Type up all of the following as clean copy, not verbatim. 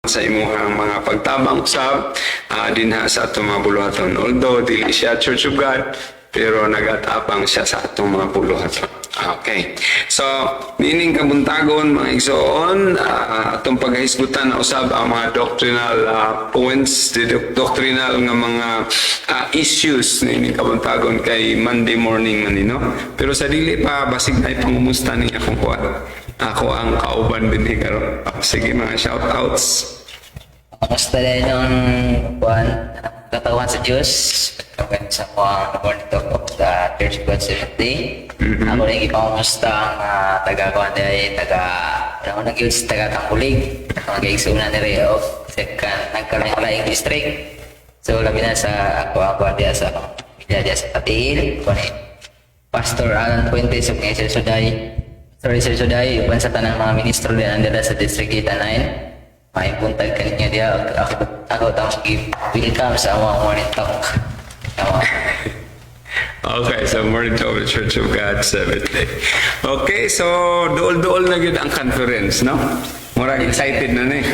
Sa imuhang mga pagtabang usab dinha sa atong mga buluhaton. Although dili siya Church of God, pero nagatabang siya sa atong mga buluhaton. Okay. So, niining kabuntagon, mga igsoon, atong paghahisgutan na usab ang mga doctrinal points, the doctrinal nga mga issues niining kabuntagon kay Monday morning man ni, no? Pero sa dili pa, basig ay pangumusta ni akong kuan. Ako ang kauban din karon. Sige, mga shout outs. Kamusta din ng kuan katawan sa Diyos? Kami sa mga morning talk of the Church of God Seventh Day. Ako rin ipangumusta ang taga kuan ay taga ano na gyud, taga Tangkulig. Mga kaigsuonan diri of second nagkalaing district. So labi na sa ako ang kuan diya sa pamilya diya sa Katiil. Kuan ni Pastor Alan Fuentes ug Sir Suday. Sorry, Sir Suday, uban sa tanang mga ministro diyan andala sa District 9. May buntag kaninyo diya. Ako tang give welcome sa among morning talk. Tama. Okay, so morning talk of the Church of God Seventh Day. Okay, so duol-duol na gyud ang conference, no? Murag excited na ni.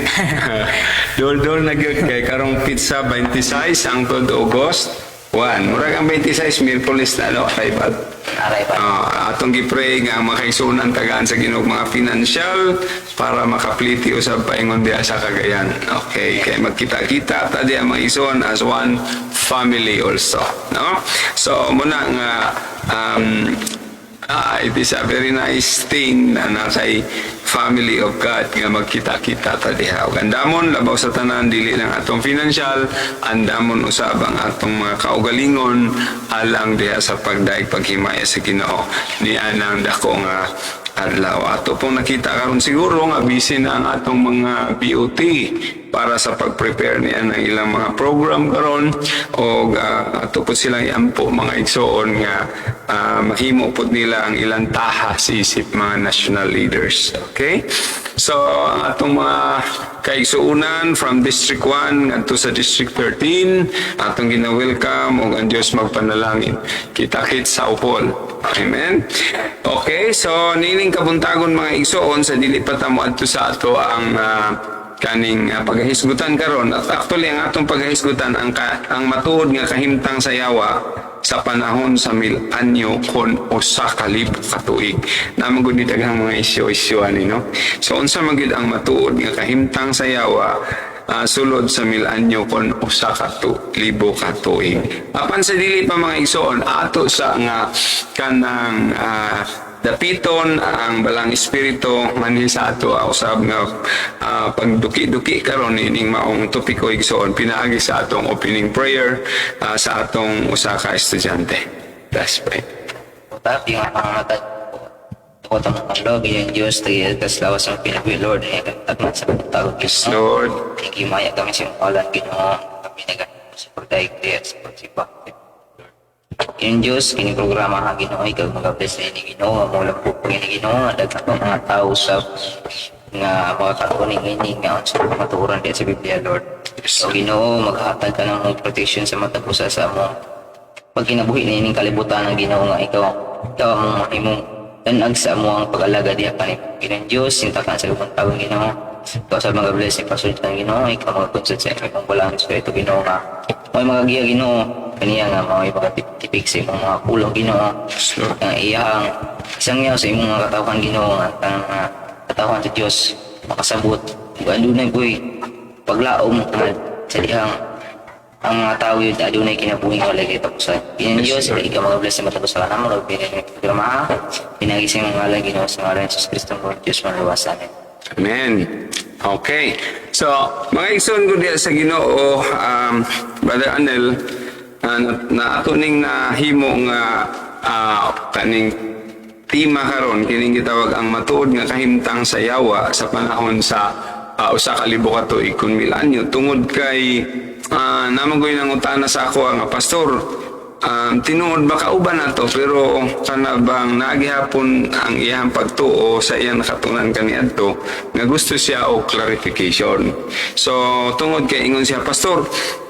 Duol-duol na gyud kay karong petsa 26 ang August 1. Murag ang 26, Miyerkules na, no? Arrival. Arrival. Atong gi-pray nga ang makaigsuonan tagaan sa Ginoo mga financial para makapliti usab paingon diha sa Cagayan. Okay, kay magkita-kita ta diha, mga igsoon, as one family also, no? So muna nga it is a very nice thing na nasay family of God nga magkita-kita ta diha. Ug andamon labaw sa tanan, dili lang atong financial, andamon usab ang atong mga kaugalingon alang diha sa pagdaig paghimaya sa Ginoo ni anang dako nga adlaw. Ato pong nakita karon siguro nga busy na ang atong mga BOT para sa pag-prepare niya ng ilang mga program karon o ato po silang iampo, mga igsoon, nga mahimo pod nila ang ilang taha isip mga national leaders. Okay? So ang atong mga kaigsuunan from District 1 ngadto sa District 13, atong gina-welcome ug ang Dios magpanalangin. Kita-kits sa upol. Amen. Okay, so niining kabuntagon, mga igsoon, sa dili pa ta moadto sa ato ang kaning paghahisgutan karon. At actually ang atong paghahisgutan ang matuod nga kahimtang sa yawa sa panahon sa 1,000 anyo kon 1,000 ka tuig. Naa man gud ni daghang mga isyu-isyu ani, no? So unsa man gyud ang matuod nga kahimtang sa yawa sulod sa 1,000 anyo kon 1,000 ka tuig? Apan sa dili pa, mga igsoon, ato sa nga kanang dapiton ang Balaang Espiritu manhi sa ato usab nga pagduki-duki karon ining maong topiko, igsoon, pinaagi sa atong opening prayer sa atong usa ka estudyante. Let's pray. Tapi nga mga mata ko ang log yung Diyos tayo kas lawas ng pinabuhi, Lord, ay tagman sa tawag Diyos. Lord. Thank you, maya kami sa iyong ngalan, Ginoo. Kami nag sa pagdaig diya sa pagsipa. Yung Diyos, kining programa ha, Ginoo, ikaw mag-bless na ini, Ginoo, ang mga po ini, Ginoo, daghan pa mga tao sa nga makakatuning ini nga unsa kamatuoran diya sa Biblia, Lord. So Ginoo, maghatag ka ng protection sa matag usa sa among pagkinabuhi na ining kalibutan ng Ginoo nga ikaw ang imong danag sa among pag-alaga diha kanimo. Ginoong Diyos, sintakan sa lubong tawag, Ginoo. Ikaw sa mga bless ni Pastor ng Ginoo, ikaw mga consult sa imong balaang espiritu, Ginoo, nga may mga giya, Ginoo, kaniya nga mga mga tipik sa imong mga pulong, Ginoo. Yes, Lord. Ang iyang isangyaw sa imong mga katawhan, Ginoo, nga ang katawhan sa Dios makasabot ug adunay buhi paglaom nga sa dihang ang mga tao yun adunay kinabuhi nga walay katapusan. Ginoong Yes, Diyos, Lord. ikaw mga bless sa matag sa kanamo, Lord, pinag programa pinagi sa imong ngalan, Ginoo, sa ngalan ni Jesus Kristo, Lord Diyos manluwas amin. Amen. Okay. So, mga igsoon ko diya sa Ginoo, Brother Anel, na ato ning nahimo nga kaning tema karon kining gitawag ang matuod nga kahimtang sa yawa sa panahon sa 1,000 ka tuig kun 1,000 anyo, tungod kay naa man goy nangutana sa ako nga, "Pastor, tinuod ba kauban nato?" Pero kana bang naagihapon ang iyang pagtuo sa iyang nakatunan kaniadto nga gusto siya og clarification. So tungod kay ingon siya, "Pastor,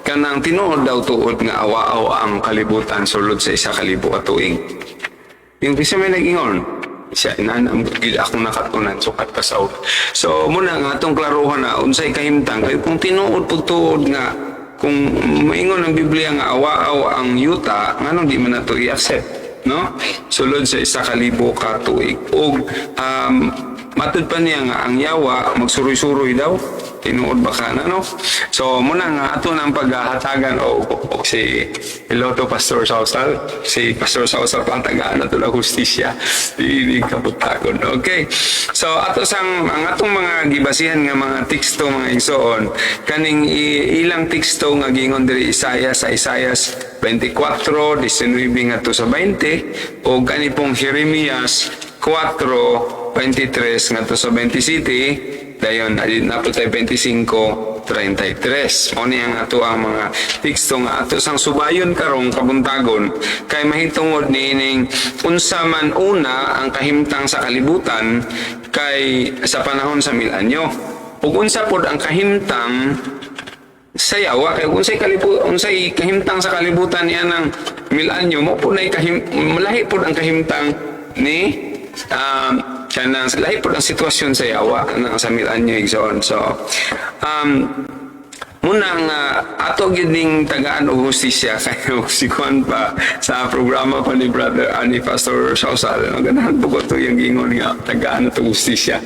kanang tinuod daw tuod nga awaaw ang kalibutan sulod sa 1,000 ka tuig?" Yung bisa may nag-ingon, Siya inana gid akong nakatunan sukat pa sa ulo. So muna nga atong klarohon na unsay kahimtang, kay kung tinuod pud tuod nga kung maingon ang Biblia nga awaaw ang yuta, nganong di man nato i-accept, no? Sulod sa 1,000 ka tuig. Og matud pa niya nga ang yawa magsuroy-suroy daw. Tinuod ba ka na, no? So muna nga ato nang paghahatagan o si Iloto Pastor Sausal, si Pastor Sausal patagaan na to lang hustisya. Di kabutagon. Okay. So ato sang ang atong mga gibasihan nga mga teksto, mga igsoon, kaning ilang teksto nga giingon diri Isaiah sa Isaiah 24:19 ngadto sa 20 o kani pong Jeremias 4:23 ngadto sa 27, dayon naa pod tay 25:33. Mao ni ang ato ang mga teksto nga ato sang subayon karong kabuntagon kay mahitungod niining unsa man una ang kahimtang sa kalibutan kay sa panahon sa milanyo ug unsa pod ang kahimtang sa yawa, kay unsay kahimtang sa kalibutan niya ng milanyo, mo po na kahim malahi pod ang kahimtang ni kanang lahi pod ang sitwasyon sa yawa nang sa milanyo, igsoon. So muna nga ato gyud ning tagaan og hustisya kay si kuan pa sa programa pa ni brother ani Pastor Sausal, no, ganahan po ko to yung gingon nga tagaan og hustisya.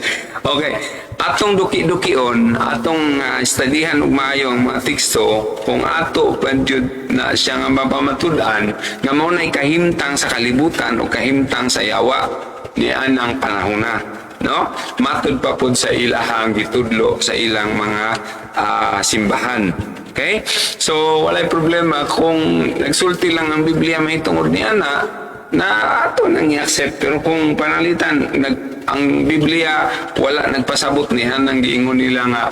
Okay, atong duki-dukion, atong studyhan og maayo ang mga teksto kung ato pa jud na siya nga mapamatud-an nga mao nay kahimtang sa kalibutan o kahimtang sa yawa ni anang panahona, no, matud pa pod sa ilahang gitudlo sa ilang mga simbahan. Okay, so walay problema kung nagsulti lang ang Biblia mahitungod ni ana na ato nang i-accept, pero kung panalitan ang Biblia wala nagpasabot ni hanang giingon nila nga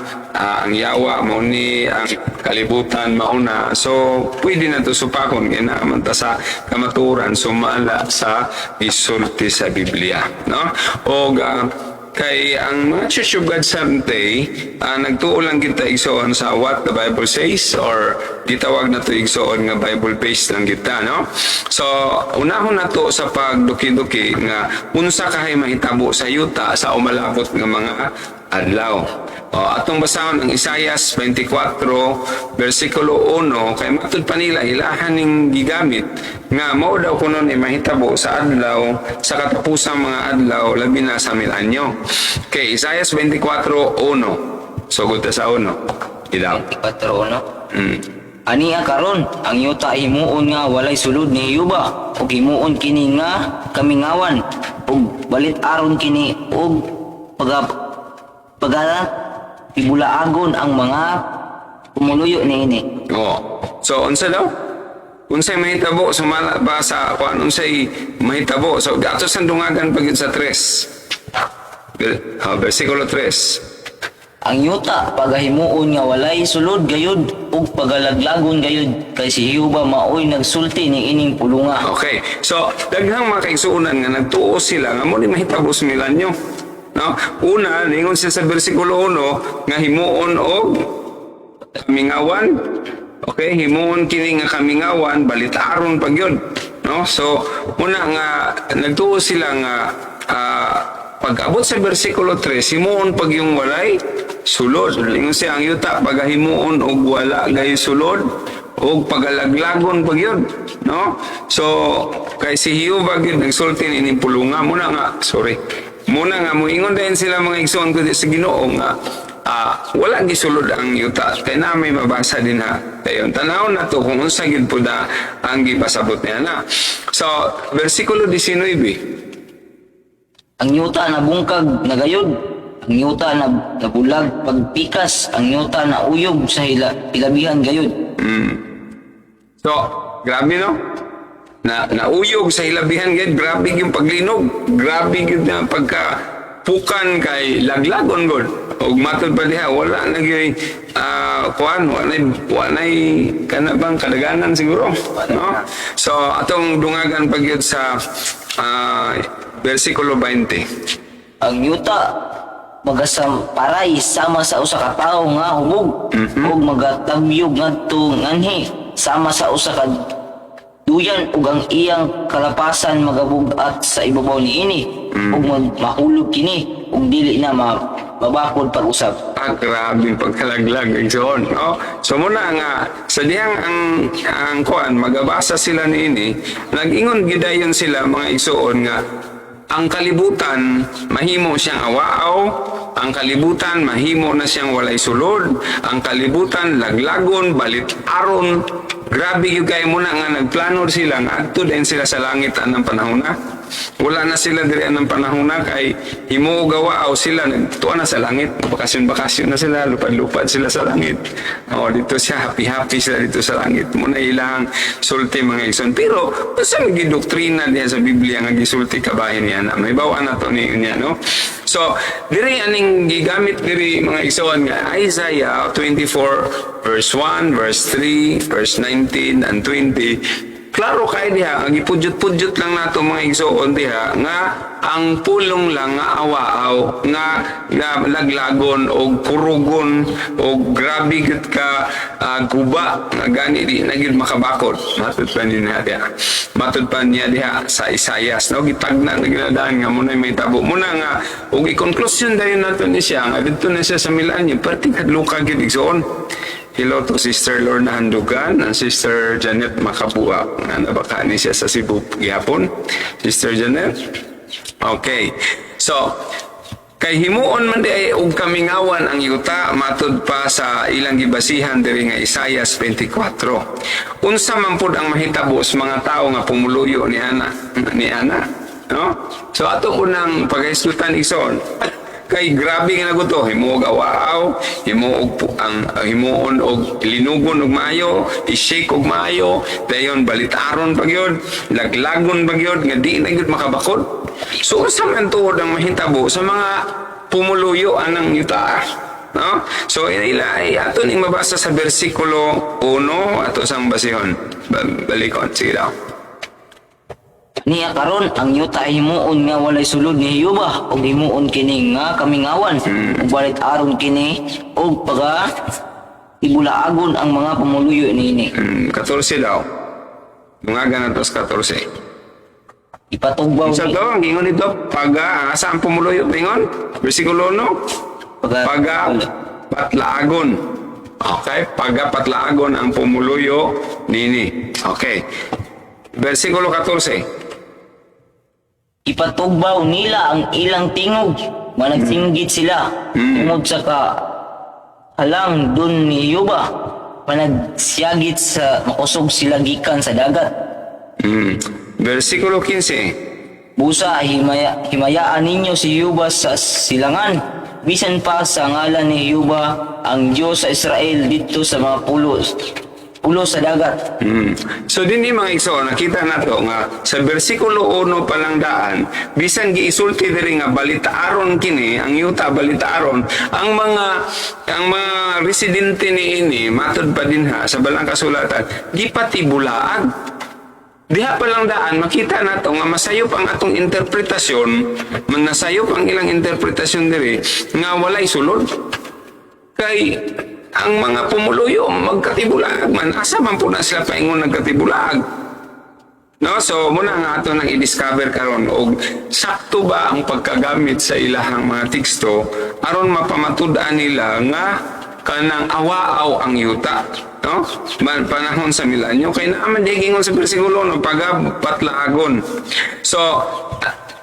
ang yawa mao ni ang kalibutan mauna, so pwede na to supakon kay naa man ta sa kamatuoran sumala sa gisulti sa Biblia, no? Og kay ang mga Church of God Seventh Day, nagtuo lang kita, igsoon, sa what the Bible says or gitawag na to, igsoon, nga Bible based lang kita, no? So unahon na to sa pagduki-duki nga unsa kahay mahitabo sa yuta sa umalabot nga mga adlaw. O, atong basahon ang Isaias 24 versikulo 1 kay matud pa nila ilahan ning gigamit nga mao daw kuno ni mahitabo sa adlaw sa katapusang mga adlaw, labi na sa milanyo. Okay, Isaias 24:1. Sugod ta sa 1. Ilaw. 24:1. Ania karon ang yuta himuon nga walay sulod ni Jehova ug himuon kini nga kamingawan ug balit-aron kini ug pagala tibulaagon ang mga pumuluyo niini. Oh. So unsa daw? Unsay mahitabo sumala ba sa kuan, unsay mahitabo? So ato sa dungagan pag sa 3. Versikulo 3. Ang yuta pagahimuon nga walay sulod gayud ug pagalaglagon gayud kay si Jehova maoy nagsulti ni ining pulunga. Okay. So, daghang mga kaigsuonan nga nagtuo sila nga mo ni mahitabo sa milanyo. No? Una, ningon siya sa versikulo 1 nga himuon og kamingawan. Okay, himuon kini nga kamingawan, balitaron pag yun. No? So, una nga nagtuo sila nga pag-abot sa versikulo 3, himuon pag yung walay sulod. Ingon siya ang yuta pagahimuon og wala gay sulod og pagalaglagon pag yun, no? So kay si Jehova gyud nagsulti nining pulunga. Muna nga, sorry, muna nga moingon dayon sila, mga igsoon ko sa Ginoo, nga wala gisulod ang yuta kay na may mabasa din ha. Dayon tanaw na to kung unsa gyud pud na ang gipasabot niya na. So versikulo 19. Ang yuta nabungkag na gayud. Ang yuta na nabulag pagpikas, ang yuta na uyog sa hilabihan gayud. So, grabe, no? Na nauyog sa hilabihan gid, grabe yung paglinog. Grabe gyud na pagka pukan kay laglagon gud. Og matod pa diha wala na gyud kuan, wala na kana bang kadaganan siguro, no? So atong dungagan pa gyud sa versikulo 20. Ang yuta magasamparay sama sa usa ka tawo nga hubog ug magatabyog ngadto nganhi sama sa usa ka Duyan ug ang iyang kalapasan magabug-at sa ibabaw niini ug mahulog kini ug dili na mabakod pag-usab. Ah, grabe pagkalaglag, igsoon, no? So muna nga sa dihang ang kuan magabasa sila niini, nag-ingon gidayon sila, mga igsoon, nga ang kalibutan mahimo siyang awaaw, ang kalibutan mahimo na siyang walay sulod, ang kalibutan laglagon, balit-aron. Grabe gyud kay muna nga nagplano sila nga adto din sila sa langit anang panahon na. Wala na sila diri anang panahon na kay himuog awaaw sila, nagtuwa na sa langit, bakasyon-bakasyon na sila, lupad-lupad sila sa langit. O dito siya, happy-happy sila dito sa langit. Muna ilang sulti, mga igsoon. Pero unsa may gidoktrina diha sa Biblia nga gisulti kabahin niya na may bawa na to ni niya, no? So diri aning gigamit diri, mga igsoon, nga Isaiah 24 verse 1, verse 3, verse 19 and 20. Klaro kay diha, ang gipudyot-pudyot lang nato, mga igsoon, diha nga ang pulong lang nga awaaw nga laglagon o kurugon o grabe gyud ka guba nga gani di na gyud makabakod. Matud pa niya diha, matud pa niya diha sa Isayas, no? Gitagna na ginadaan nga muna may tabo muna nga og i-conclusion dayon nato ni siya nga didto na siya sa milanyo, perting hadluka gyud, igsoon. Hello to Sister Lorna Handugan and Sister Janet Makabua nga nabaka ni siya sa Cebu gihapon. Sister Janet. Okay. So, kay himuon man di ay og kamingawan ang yuta matud pa sa ilang gibasihan diri nga Isaias 24. Unsa man pud ang mahitabo sa mga tawo nga pumuluyo ni ana, no? So ato po nang paghisgutan, igsoon, kay grabe nga naguto himuog awaaw, himuog ang himuon og linugon og maayo, i-shake og maayo, dayon balitaron pa gyud, laglagon pa gyud nga di na gyud makabakod. So unsa man tuod ang mahitabo sa mga pumuluyo anang yuta, no? So ila ay ato ning mabasa sa bersikulo 1, ato sang basihon. Balikon, sige daw. Niya karon ang yuta ay himuon nga walay sulod ni Jehova ug himuon kini nga kamingawan ug balit aron kini ug paga ibulaagon ang mga pumuluyo niini. 14 daw. Mga ganatos 14. Ipatugbaw Sa ni to, ang ingon dito, paga, asa ang pumuluyo, ingon? Bersikulo 1, paga, paga patlaagon. Okay, paga patlaagon ang pumuluyo nini. Okay. Bersikulo 14. Ipatugbaw nila ang ilang tingog, managsinggit sila tungod sa ka halang dun ni Jehova, managsiyagit sa makusog sila gikan sa dagat. Bersikulo 15. Busa himayaan ninyo si Jehova sa silangan, bisan pa sa ngalan ni Jehova ang Diyos sa Israel didto sa mga pulo pulo sa dagat. So din mga igsoon, nakita nato nga sa bersikulo 1 pa lang daan, bisan giisulti diri nga balitaaron kini, ang yuta balitaaron, ang mga residente niini matud pa dinha sa balang kasulatan, gipatibulaag. Diha pa lang daan, makita nato nga masayop ang atong interpretasyon, man nasayop ang ilang interpretasyon diri nga walay sulod. Kay ang mga pumuluyo magkatibulaag man, asa man po na sila paingon nagkatibulaag? No, so muna nga ato nang i-discover karon og sakto ba ang pagkagamit sa ilahang mga teksto aron mapamatud-an nila nga kanang awaaw ang yuta, no? Man panahon sa milenyo kay naa man di gingon sa bersikulo no, pagapatlaagon. So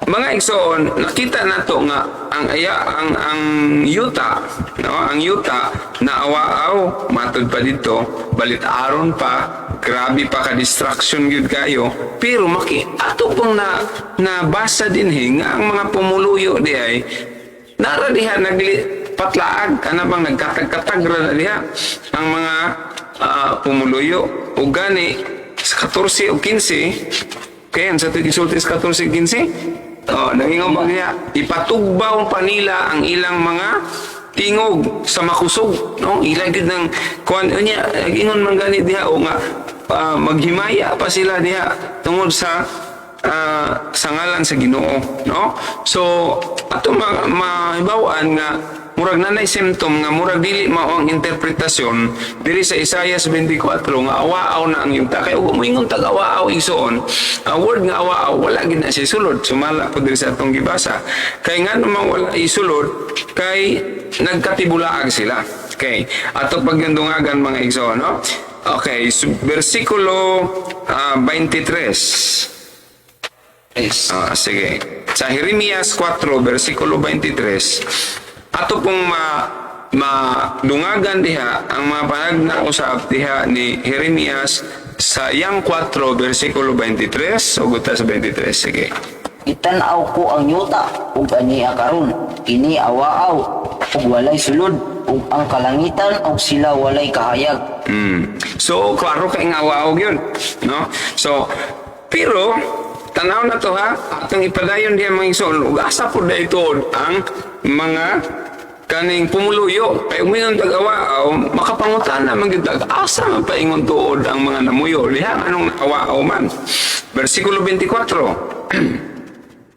mga igsoon, nakita nato nga ang aya ang yuta, no, ang yuta na awaaw matud pa dito, balit-aron pa, grabe pa ka destruction gyud kayo, pero maki ato pong na nabasa dinhi nga ang mga pumuluyo di ay nara diha nagli patlaag, ana bang nagkatag-katag ra na diha ang mga pumuluyo. Ug gani sa 14 o 15, kaya sa ito gisulti sa 14 o 15. Oh, nangingon pa niya, ipatugbaw pa nila ang ilang mga tingog sa makusog, no? Ilang gid ng kuan niya, ingon man gani diha o nga maghimaya pa sila diha tungod sa ngalan sa Ginoo, no? So ato mahibaw-an nga Murag nanay symptom nga murag dili mao ang interpretasyon diri sa Isaias 24 nga awaaw na ang yuta. Kay ug moingon tag awaaw, igsoon, ang word nga awaaw wala gid na siya sulod sumala po diri sa atong gibasa. Kay ngano man wala isulod? Kay nagkatibulaag sila. Okay, ato pagyundungagan, mga igsoon, no? Okay, so, versikulo 23. Yes. Ah, sige. Sa Jeremias 4, versikulo 23, ato pong madungagan diha ang mga panagna usab diha ni Jeremias sa iyang 4, versikulo 23. Sugod ta sa 23. Sige. Gitan-aw ko ang yuta ug ania karon, kini awaaw ug walay sulod, ug ang kalangitan ug sila walay kahayag. So, klaro kay nga awaaw yun. No? So, pero, tanaw na to ha, atong ipadayon diha, mga igsoon, ug asa po da ito ang mga kaning pumuluyo? Kay umingon tag awaaw, makapangutana man gyud tag asa man paingon tuod ang mga namuyo diha, anong awaaw man. Versikulo 24.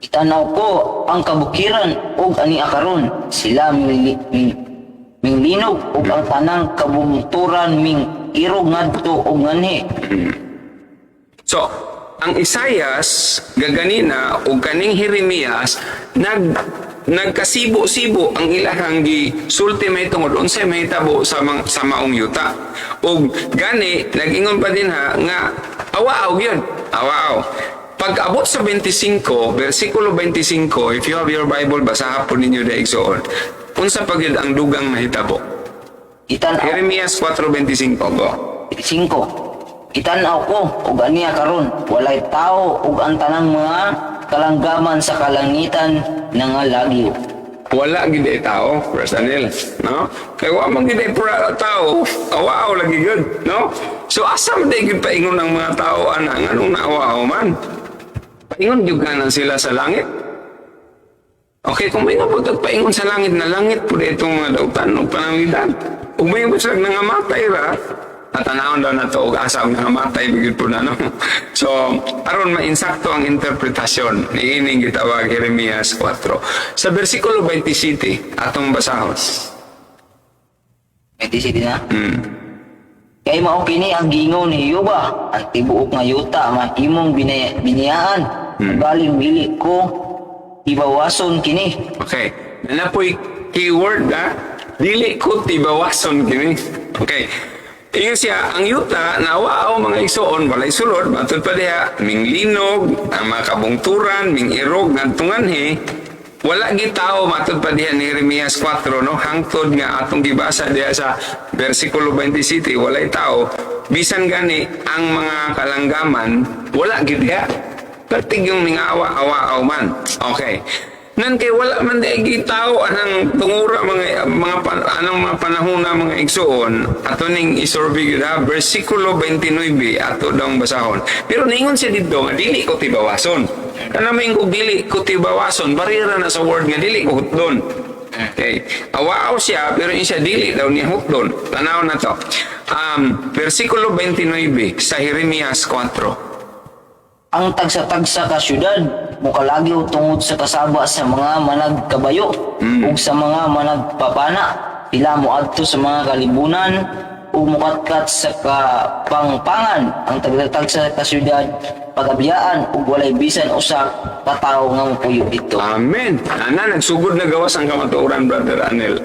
Gitan-aw ko ang kabukiran ug ania karon, sila minglinog, ug ang tanang kabungturan ming irog ngadto ug nganhi. So, ang Isayas gaganina ug kaning Jeremias nagkasibo-sibo ang ilahang gi sulti may tungod unsay mahitabo sa maong yuta. Ug gani nag-ingon pa din ha nga awaaw yun. Awaaw. Pag abot sa 25, versikulo 25, if you have your Bible, basaha po ninyo da, igsoon. Unsa pa gyud ang dugang nahitabo? Gitan-aw Jeremias 4:25, go. 5. Gitan-aw ko ug ania karon, walay tao, ug ang tanang mga kalanggaman sa kalangitan nangalagyo. Wala gid ay tao, Brother Daniel, no? Kay wa man gid ay pura tao, awaaw lagi gyud, no? So asa man day gyud paingon ang mga tao ana, nganong naawaaw man? Paingon gyud ka na sila sa langit. Okay, kung may po paingon sa langit na langit po itong mga dautan o pananglitan. Ug may po sila nangamatay ra, tatanawon daw na to og asa og nangamatay bigid po na, no. So, aron mainsakto ang interpretasyon ni ining gitawag Jeremias 4. Sa versikulo 27 atong basahon. 27 na. Kay mao kini ang giingon ni Jehova, ang tibuok nga yuta mahimong biniyaan. Galing dili ko ibawason kini. Okay. Na po'y keyword ha. Dili ko tibawason kini. Okay. Ingon siya, ang yuta, nawaaw, mga igsoon, walay sulod, matud pa diha, minglinog, ang mga kabungturan, ming irog, ngadtunganhi, wala gitao matud pa diha ni Jeremias 4, no? Hangtod nga atong gibasa diha sa versikulo 27, walay tao. Bisan gani, ang mga kalanggaman, wala gid diha. Pertig yung mingawa-awa man. Okay. Nan kay wala man di tao anang tungura anang mga panahon na, mga igsoon, ato ning isurvey gyud ha, versikulo 29 ato daw basahon. Pero ningon siya didto nga dili ko tibawason. Kana may kog dili ko tibawason, barira na sa word nga dili ko hutdon. Okay. Awaaw siya pero siya dili daw niya hutdon. Tanaw na to. Versikulo 29 sa Jeremias 4. Ang tagsa-tagsa ka syudad mokalagyo tungod sa kasaba sa mga managkabayo ug sa mga managpapana. Sila moadto sa mga kalibunan ug mokatkat sa kapangpangan. Ang tagsa-tagsa ka syudad pagabiyaan ug walay bisan usa ka tawo nga mopuyo didto. Amen. Ana, nagsugod na gawas ang kamatuoran, Brother Anel.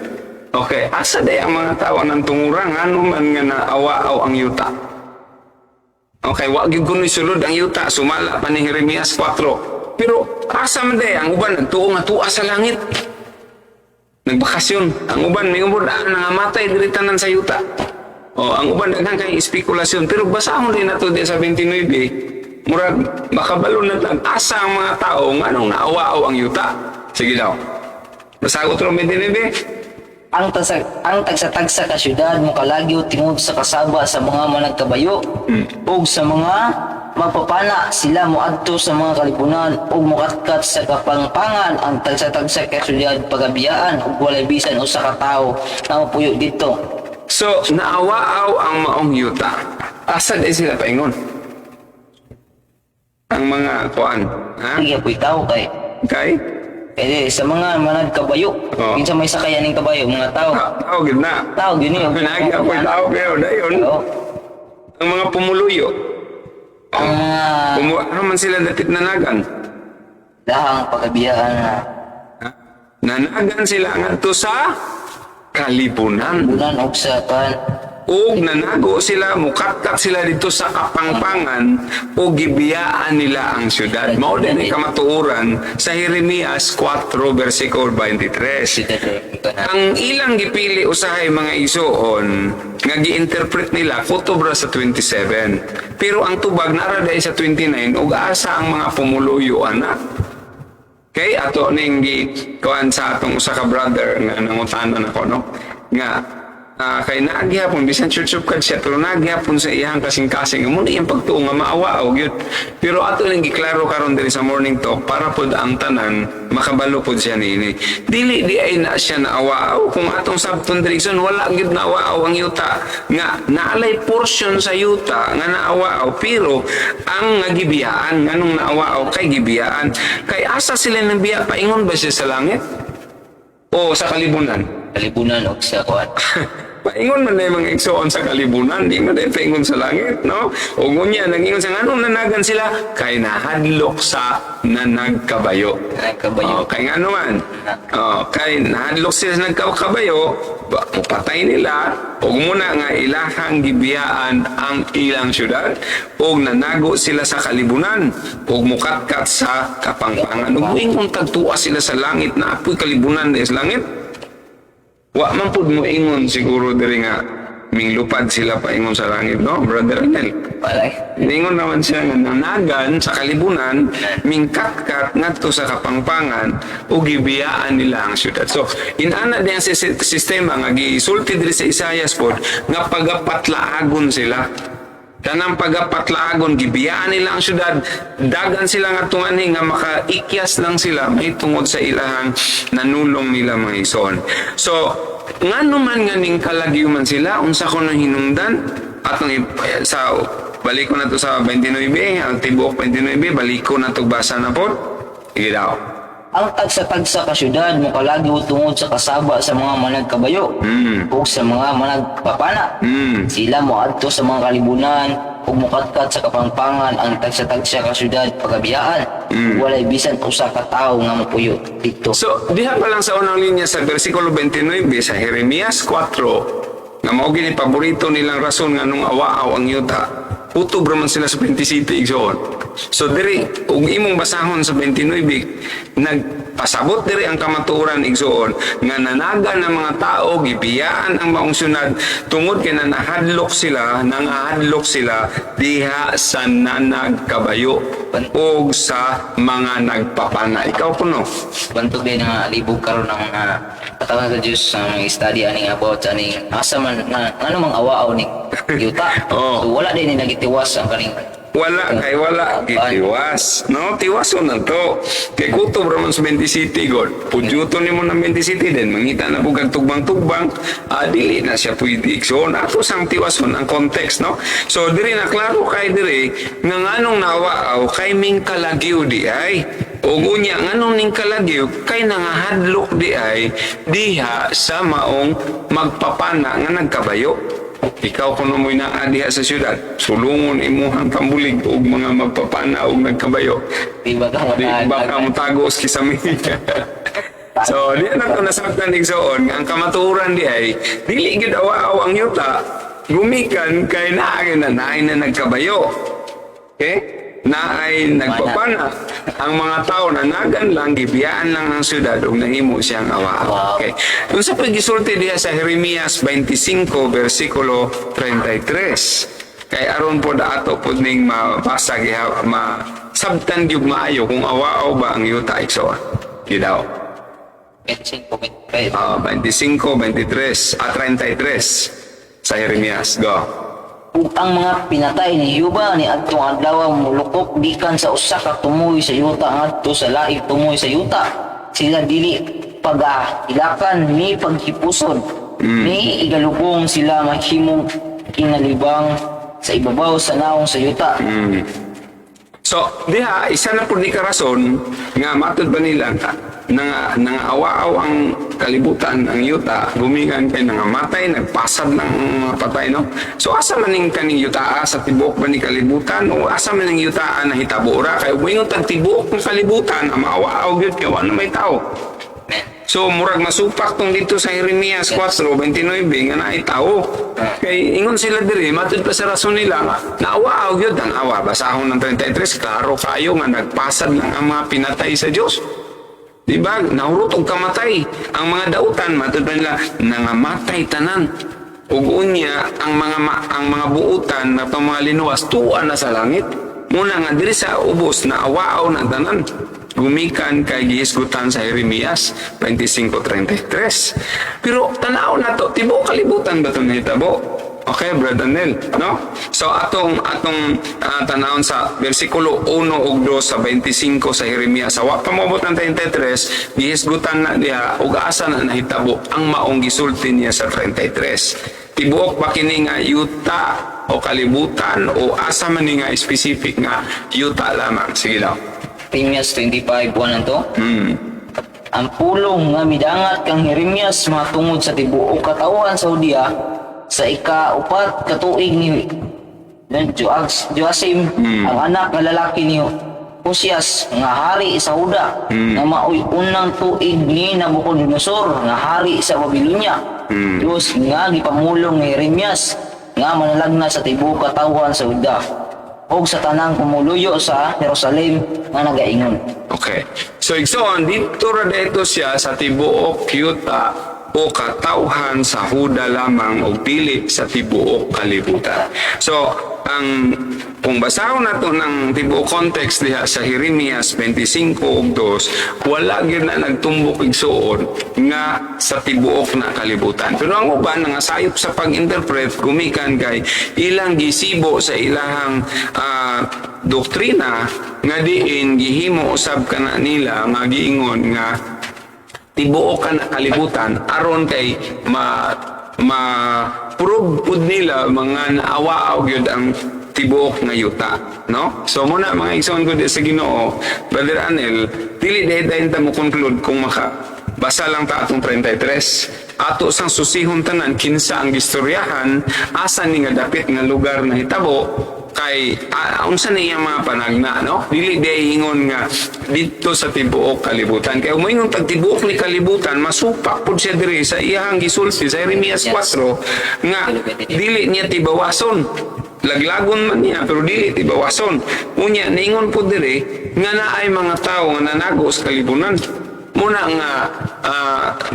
Okay, asa day ang mga tao ng tungurang ano man nga naawaaw ang yuta? Okay, wa gyud kuno'y sulod ang yuta, sumala pa ni Jeremias 4. Pero asa man day ang uban nagtuo nga tuwa sa langit? Nagbakasyon. Ang uban may umod nangamatay diri tanan sa yuta. O ang uban daghan kay espekulasyon, pero basahon din nato di sa 29. Murag makabalo na tag asa ang mga tao nganong naawaaw ang yuta. Sige daw. Basa otro 29. Ang tagsa-tagsa ka syudad mokalagyo tungod sa kasaba sa mga managkabayo ug sa mga mapapana. Sila moadto sa mga kalibunan ug mokatkat sa kapangpangan. Ang tagsa-tagsa ka syudad pagabiyaan ug walay bisan usa ka tawo nga mopuyo didto. So, naawaaw ang maong yuta. Asa di sila paingon? Ang mga kuan, ha? Sige po'y tao kay Okay? Eh, sa mga managkabayo. Oo. Kinsa may sakay aning kabayo, mga tao. Tao gid na. Tao gyud ni. Pinagi ako tao pero dayon Oo. ang mga pumuluyo. Ang mga Ano man sila dapit nanagan? dahang pagabiyaan na Ha? Nanagan sila ngadto sa kalibunan. bulan og sa kan Ug nanago sila, mukatkat sila dito sa kapangpangan o gibiyaan nila ang syudad. Mao din ang kamatuoran sa Jeremias 4 versikulo 23. Syudad eh, kana. Ang ilang gipili usahay, mga igsuon, nga gi-interpret nila kutob ra sa 27. Pero ang tubag nara dai sa 29 ug asa ang mga pumuluyo ana? Okay, ato ning gi kuan sa atong usa ka brother nga nangutanan ako, no, nga kay naa gihapon bisan Church of God siya pero naa gihapon sa iyang kasing-kasing mo na iyang pagtuo nga maawa og gyud. Pero ato ning giklaro karon diri sa morning talk para pod ang tanan makabalo pod siya niini. Dili di ay na siya naawa kung atong sabton diri son, wala gyud naawa ang yuta nga naalay portion sa yuta nga naawa, pero ang nga gibiyaan, nganong naawa? Kay gibiyaan. Kay asa sila nang biya? Paingon ba siya sa langit o sa kalibunan? Kalibunan og sa kuan. Paingon man na yung mga igsoon sa kalibunan, di man na paingon sa langit, no? O ngunya, nangingon sa nganong nanagan sila, kay nahadlok sa nanagkabayo. Nagkabayo. Oh, kay ngano man. Oh, kay nahadlok sila sa nagkabayo, mupatay nila, ug muna nga ilahang gibiyaan ang ilang syudad, ug nanago sila sa kalibunan, ug mukatkat sa kapangpangan. Ug moingon tagtuwa sila sa langit na apoy kalibunan sa langit. Wa man pud mo ingon siguro diri nga minglupad sila paingon sa langit, no, Brother Anel? Palay. Ningon naman siya nga nanagan sa kalibunan, mingkatkat ngadto sa kapangpangan ug gibiyaan nila ang syudad. So, inana din ang sistema nga gisulti diri sa Isayas pod nga pagapatlaagon sila. Kanang pagapatlaagon, gibiyaan nila ang syudad, dagan sila nga tunganhi nga makaikyas lang sila may tungod sa ilahang nanulong nila, mga ison. So, ngano man nga ning kalagyo man sila, unsa ko nang hinungdan? Atong sa balik ko na to sa 29, ang tibuok 29, balik ko na to, basa na po. Sige daw. Ang tagsa-tagsa ka syudad mokalagyo tungod sa kasaba sa mga managkabayo ug sa mga managpapana. Sila moadto sa mga kalibunan ug mokatkat sa kapangpangan. Ang tagsa-tagsa ka syudad pagabiyaan. Walay bisan usa ka tawo nga mopuyo didto. So, diha pa lang sa unang linya sa versikulo 29 sa Jeremias 4, nga mao gini paborito nilang rason nga nung awaaw ang yuta. Utob ra man sila sa 27, igsoon. So diri ug imong basahon sa 29, nagpasabot diri ang kamatuoran, igsoon, nga nanagan ang mga tao, gibiyaan ang maong syudad tungod kay nanahadlok sila, nangahadlok sila diha sa nanagkabayo og sa mga nagpapana. Ikaw kuno. Bantog din nga libog karon ang katawan sa Dios sa mga study aning about sa aning asa man na ano mang awaaw ni yuta. Oo. So wala din ni nagitiwas ang kaning Wala kay wala gitiwas. No, tiwason na to. Kay kutob ra man sa 20 City god. Pudyuto nimo ng 20 City din mangita na pug kag tugbang-tugbang, dili na siya pwede, igsoon. Ato sang tiwason ang context, no. So diri na klaro kay diri nga nganong nawaaw kay ming kalagyo di ay. Ug unya nganong ning kalagyo kay nangahadlok di ay diha sa maong magpapana nga nagkabayo. Ikaw kuno mo'y naa diha sa syudad, sulungon imuhang tambulig og mga magpapana og nagkabayo. Di ba ka Di baka motago sa kisami. So, di na to nasabtan, igsoon, ang kamatuoran di ay dili gyud awaaw ang yuta gumikan kay naa na naay na nagkabayo. Okay? Naay nagpapana. Ang mga tao nanagan lang, gibiyaan lang ang syudad ug nahimo siyang awaaw. Okay. Unsa pa gisulti diha sa Jeremias 25 versikulo 33? Kay aron pod ato pod ning mabasa giha masabtan gyud maayo kung awaaw ba ang yuta, igsoon. Gidaw. 25.5. Ah, 25, 23, at 33 sa Jeremias. Go. Ug ang mga pinatay ni Juba ni adtong adlaw molukop gikan sa usa ka tumoy sa yuta ngadto sa laing tumoy sa yuta. Sila dili pag-ilakan ni paghipuson ni igalugong, sila mahimong kinalibang sa ibabaw sa naong sa yuta. So, diha, isa na pud ni ka rason nga matud ba nila nga awaaw ang kalibutan, ang yuta, gumikan kay nangamatay, nagpasad ng mga patay, no? So, asa man ning kaning yutaa, sa tibuok ba ni kalibutan o asa man ning yutaa na hitabo ra? Kay moingon tag tibuok ng kalibutan, ang maawaaw gyud kay wa na may tao. Amen. So murag masupak tong dito sa Jeremias 4:29 nga naay tao. Kay ingon sila diri, matud pa sa rason nila nga naawaaw gyud ang awa. Basahon ng 33, klaro kayo nga nagpasad lang ang mga pinatay sa Dios. Di ba? Nahurot og kamatay. Ang mga dautan, matud pa nila, nangamatay tanan. Ug unya ang mga buutan na itong mga linuwas tuwa na sa langit. Muna nga diri sa ubos na awaaw na tanan. Gumikan kay gihisgutan sa Jeremias 25:33. Pero tanaw na to, tibuok kalibutan ba ito nahitabo? Okay, Brother Daniel, no? So atong tanawon sa bersikulo 1 ug 2 sa 25 sa Jeremias. Sa wa pa moabot ang 33, gihisgutan na diha ug asa na nahitabo ang maong gisulti niya sa 33. Tibuok ba kini nga yuta o kalibutan o asa man ni nga specific nga yuta lamang? Sige daw. Jeremias 25, 1 and 2. Ang pulong nga midangat kang Jeremias matungod sa tibuok katawhan sa Judea sa ika-4 ka tuig ni Joasim, ang anak nga lalaki ni Josias nga hari sa Juda, nga maoy unang tuig ni Nabucodonosor nga hari sa Babylonia. Dios nga gipamulong ni Jeremias nga manalagna sa tibuok katawhan sa Juda ug sa tanang pumuluyo sa Jerusalem nga nagaingon. Okay. So igsoon, dito ra dito siya sa tibuok yuta o katawhan sa Huda lamang o dili sa tibuok kalibutan. So, ang kung basahon nato ng tibuok context diha sa Jeremias 25 ug 2, wala gyud na nagtumbok igsuon nga sa tibuok na kalibutan. Pero ang uban nga sayop sa pag-interpret gumikan kay ilang gisibo sa ilahang doktrina nga diin gihimo usab kana nila nga giingon nga tibuok ka na kalibutan aron kay ma ma prove pud nila mga naawa gyud ang tibuok nga yuta, no? So muna, mga igsoon ko di sa Ginoo, Brother Anel, dili dahil dahin ta mo conclude kung maka basa lang ta atong 33. Ato sang susihon tanan kinsa ang gistoryahan, asa ni nga dapit nga lugar na hitabo, kay unsa na iyang mga panagna, no? Dili di ingon nga didto sa tibuok kalibutan, kay moingon tag tibuok ni kalibutan, masupak pud siya diri sa iyang gisulti sa Jeremias 4 nga dili niya tibawason, laglagon man niya pero dili tibawason. Unya niingon pud diri nga naay mga tawo nga nanago sa kalibunan. Muna nga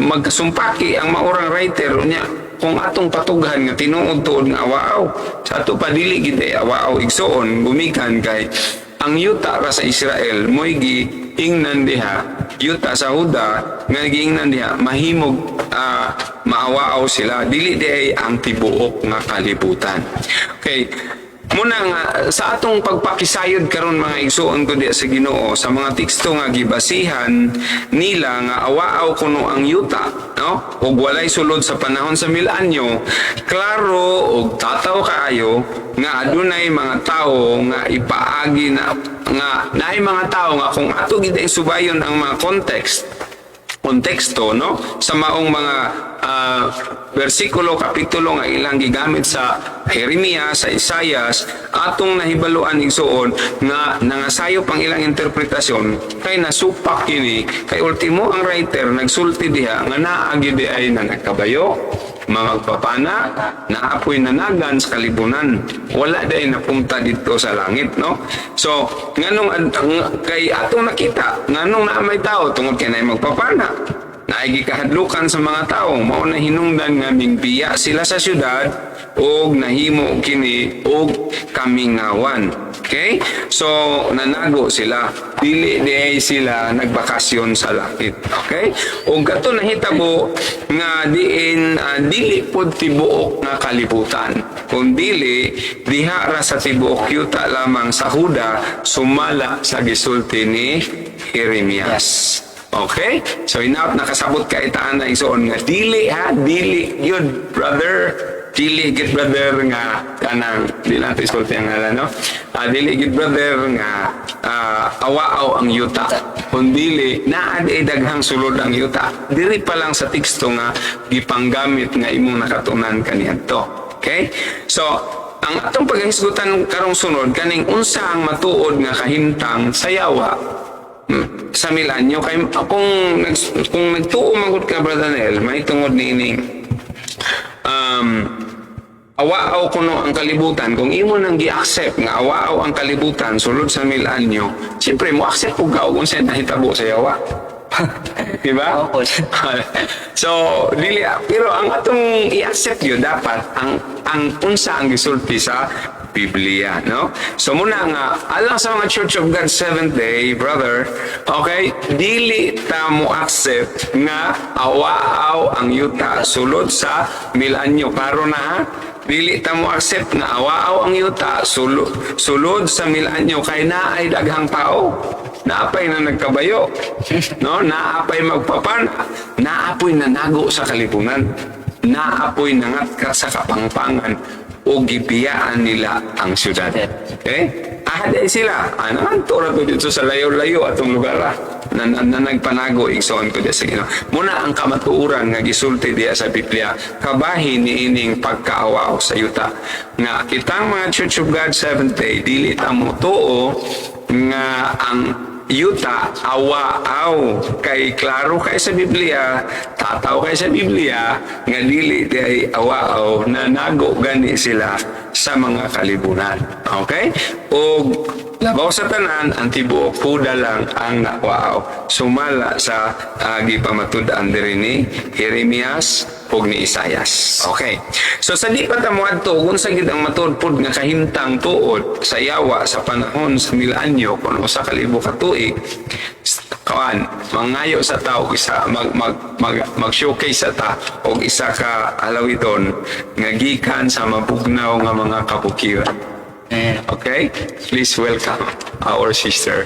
magkasumpaki ang maurang writer. Unya kung atong patughan nga tinuod tuod nga awaaw sa ato pa, dili gid ay awaaw, igsoon, gumikan kay ang yuta ra sa Israel mo'y giingnan diha, yuta sa Huda nga giingnan diha mahimog maawaaw sila, dili di ay ang tibuok nga kalibutan. Okay. Muna nga sa atong pagpakisayod karon, mga igsuon ko diya sa Ginoo, sa mga teksto nga gibasihan nila nga awaaw kuno ang yuta, no, ug walay sulod sa panahon sa 1000 anyo, klaro og tataw kaayo nga adunay mga tawo nga ipaagi na nga naay mga tawo nga kung ato gid ang subayon ang mga konteksto, no, sa maong mga bersikulo, kapitulo nga ilang gigamit sa Jeremias, sa Isayas, atong nahibaluan, igsuon, nga nangasayo pang ilang interpretasyon kay nasupak kini, kay ultimo ang writer nagsulti diha nga naa gyud ay na nagkabayo, magpapana, naapoy nanagan sa kalibunan, wala dai napunta dito sa langit, no? So nganong kay atong nakita nganong naa may tao, tungod kay naay magpapana, naay gikahadlukan sa mga tao, mao na hinungdan nga mingbiya sila sa syudad og nahimo kini og kamingawan. Okay, so nanago sila, dili di sila nagbakasyon sa langit. Okay, ug kato nahitabo nga diin dili pod tibuok nga kalibutan kun dili diha ra sa tibuok yuta lamang sa Huda, sumala sa gisulti ni Jeremias. Okay? So enough, nakasabot ka itaan na igsoon nga dili ha, dili yun, brother. Dili gid, brother, nga kanang di nato isulti ang ngalan, no? Dili gid, brother, nga awaaw ang yuta. Kung dili naa di daghang sulod ang yuta. Diri pa lang sa teksto nga gipanggamit nga imong nakatunan kaniadto. Okay? So, ang atong paghisgutan karong sunod kaning unsa ang matuod nga kahimtang sa yawa sa milanyo, kay kung nagtuo man gud ka, Brother Nel, mahitungod niining awaaw kuno ang kalibutan, kung imo nang gi-accept nga awaaw ang kalibutan sulod sa milanyo, siyempre mo accept pud ka og unsa nahitabo sa yawa, di ba? Opo. So dili, pero ang atong i-accept yun dapat ang unsa ang gisulti sa Biblia, no? So muna nga alang sa mga Church of God Seventh Day, brother, okay, dili ta mo accept nga awaaw ang yuta sulod sa milanyo. Klaro na, ha? Dili ta mo accept nga awaaw ang yuta sulod sa milanyo kay naay daghang tao, naapay na nagkabayo, no? Naapay magpapan, naapoy nanago sa kalipunan, naapoy nangatkat sa kapangpangan o gibiyaan nila ang syudad. Okay, ah, sila ano, anto ra to dito sa layo-layo atong lugar, ah. Na nagpanago, igsoon ko diya sa Ginoo. Muna ang kamatuoran nga gisulti diya sa Biblia kabahin niining pagkaawaw sa yuta nga kitang mga Church of God Seventh Day dili ta mo tuo nga ang yuta awaaw, kay klaro kay sa Biblia, tataw kay sa Biblia nga dili di ay awaaw, nanago gani sila sa mga kalibunan. Okay, og labaw sa tanan, ang tibuok Huda lang ang nawaaw sumala sa gipamatud-an diri ni Jeremias ug ni Isayas. Okay. So sa di pa ta moadto kung sa gid ang matuod pud nga kahimtang tuod sa yawa sa panahon sa milanyo kun usa ka libo ka tuig, kawan, mangayo sa tao isa mag mag mag, mag-showcase sa ta og isa ka alawiton nga gikan sa mabugnaw nga mga kabukiran. Okay? Please welcome our sister.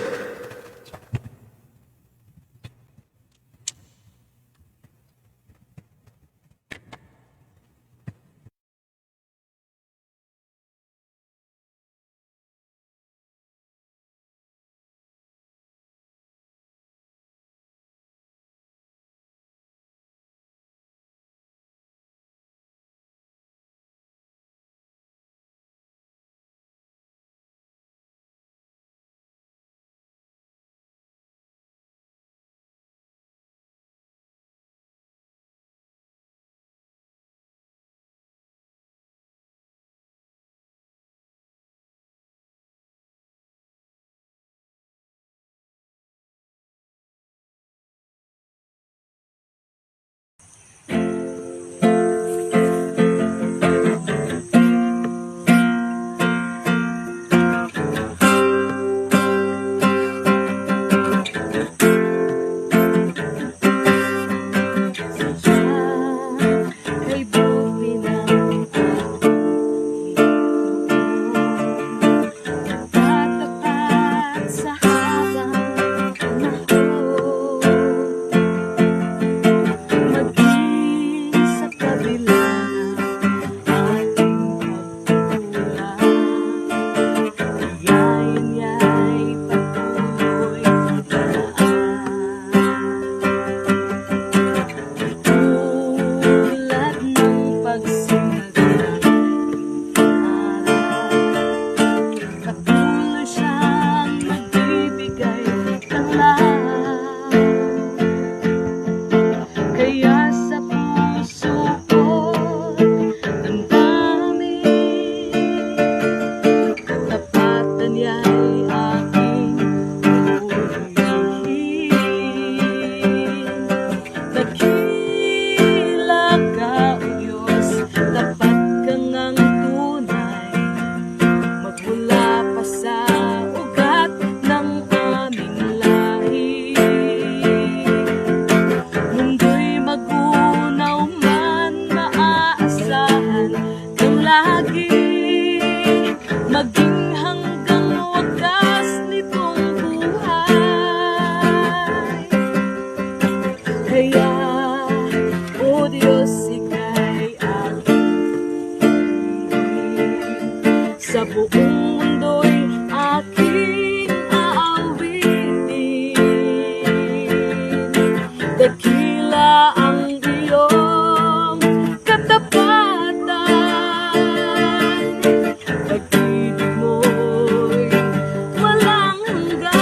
Kay buti ng Nagtatapat sa habang panahon, maging sa kabila ng ating pagkulang, biyaya niya'y patuloy na tulad ng pagsinag ng araw, patuloy siyang nagbibigay ng. Kaya sa puso ko damdamin, katapatan niya'y aking pupurihin. Dakila ka, O Diyos, tapat ka ngang tunay, magmula pa sa ugat ng aming lahi. Mundo'y magunaw man, maaasahan kang lagi, maging hanggang wakas nitong buhay. Kaya, O Diyos, ika'y aking Sa buong mundo'y aking aawitin. Dakila ang iyong katapatan. Pag-ibig mo'y walang hanggan.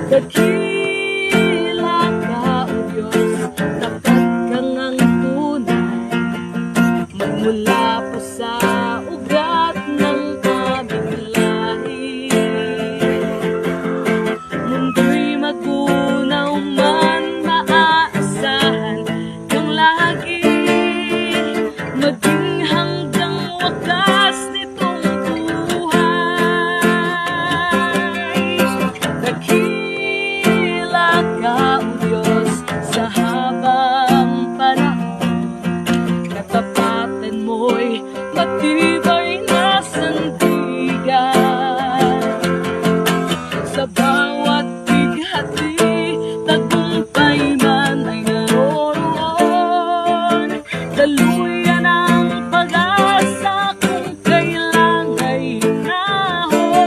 Dakila ka, O Diyos, tapat kang ang tunay, magmula pa sa ugat ng aming lahi. Mundo'y magunaw man, maaasahan kang lagi, maging hanggang wakas nitong buhay. Dakila ka, O Diyos, sa habang panahon. Katapatan mo'y matibay na sandigan. Sa bawat pighati, tagumpay man ay naroroon. Daluyan ang pag-asa kung kailangan hinahon.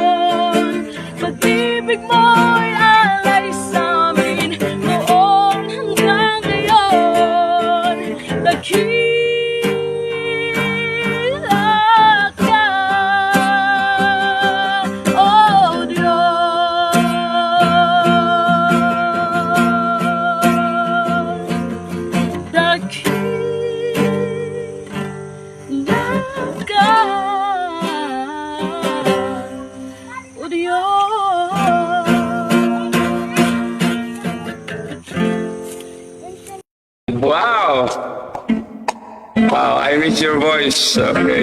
Pag-ibig mo'y alay sa amin noon hanggang ngayon. Dakila ka, O Diyos. Dakila ka, O Diyos. Wow! Wow, I miss your voice. Okay.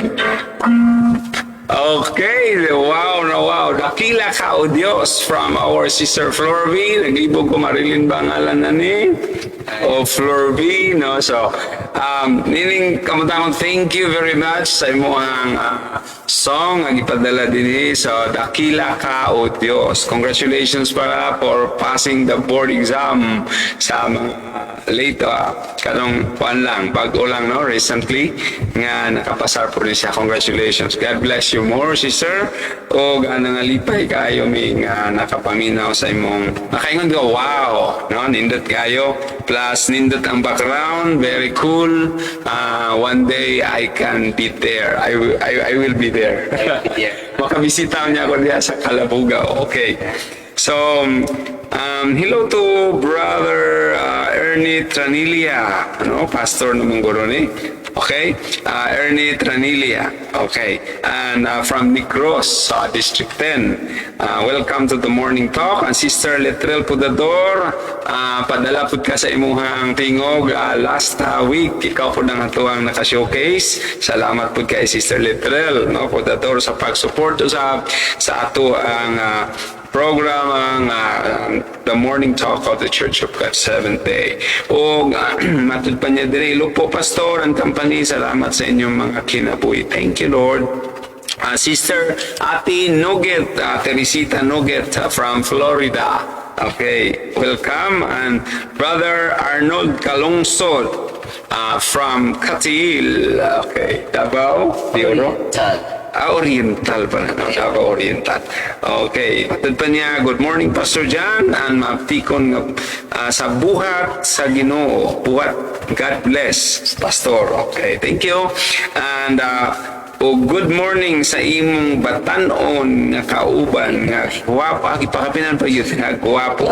Okay, wow na wow. Dakila ka, O Diyos, from our sister Flor V. Nag-ibog ko Marilyn ba ang ngalan na ni? O Flor V, no? So, nining kamutangon, thank you very much sa imong song ang ipadala din. So, Dakila ka, O Diyos. Congratulations para for passing the board exam sa mga late, kanong kuan lang, bago lang, no, recently nga nakapasar po rin siya. Congratulations. God bless you more, sister. O nangalipay kayo mi nga nakapaminaw sa imong nakaingon ko, wow, no, nindot kayo. Plus nindot ang background, very cool. One day I can be there. I will be there. I will be there. Makabisita niya ako diya sa Calabugao. Okay. So, hello to Brother Ernie Tranilia. Ano, pastor ng guro ni. Okay? Ernie Tranilia. Okay. And from Negros, District 10. Welcome to the morning talk. And Sister Letrel Pudador, padala pud ka sa imuhang tingog last week. Ikaw po ang atuang naka-showcase. Salamat pud kay Sister Letrel, no, Pudador, sa pag-support sa ato ang program ang The Morning Talk of the Church of God Seventh Day. O matud pa niya diri, "Hello po, Pastor and company, salamat sa inyong mga kinabuhi." Thank you, Lord. Sister Ate Nugget, Teresita Nugget from Florida. Okay, welcome. And Brother Arnold Kalungsod from Cateel. Okay, Davao, de Oro. Oriental. Ah, Oriental pala, no? Davao Oriental. Okay. Matod pa niya, "Good morning, Pastor John, and maaptikon nga sa buhat sa Ginoo. Buhat. God bless, Pastor." Okay, thank you. And o good morning sa imong batanon nga kauban nga guwapo. Ah, ipakapinan pa yun nga guwapo.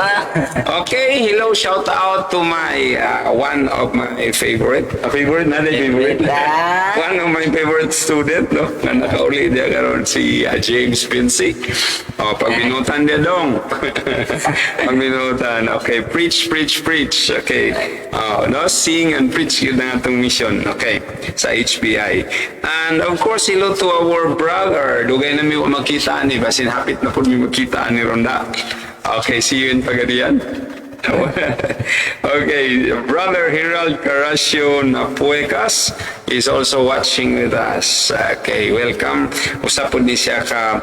Okay, hello, shout out to my one of my favorite. Favorite na din, favorite. Ah. One of my favorite student, no? Nga nakauli diya karon si James Vinci. Oh, pagminutan niya dong. Pagminutan. Okay, preach, preach, preach. Okay. Oh, no, sing and preach yun ang atong mission. Okay, sa HPI. And of course, hello to our brother. Dugay na mi wa makita ni basin hapit na pud mi makita ni Ronda. Okay, see you in Pagadian. Okay, Brother Harold Carasio Napuecas is also watching with us. Okay, welcome. Usa po ni siya ka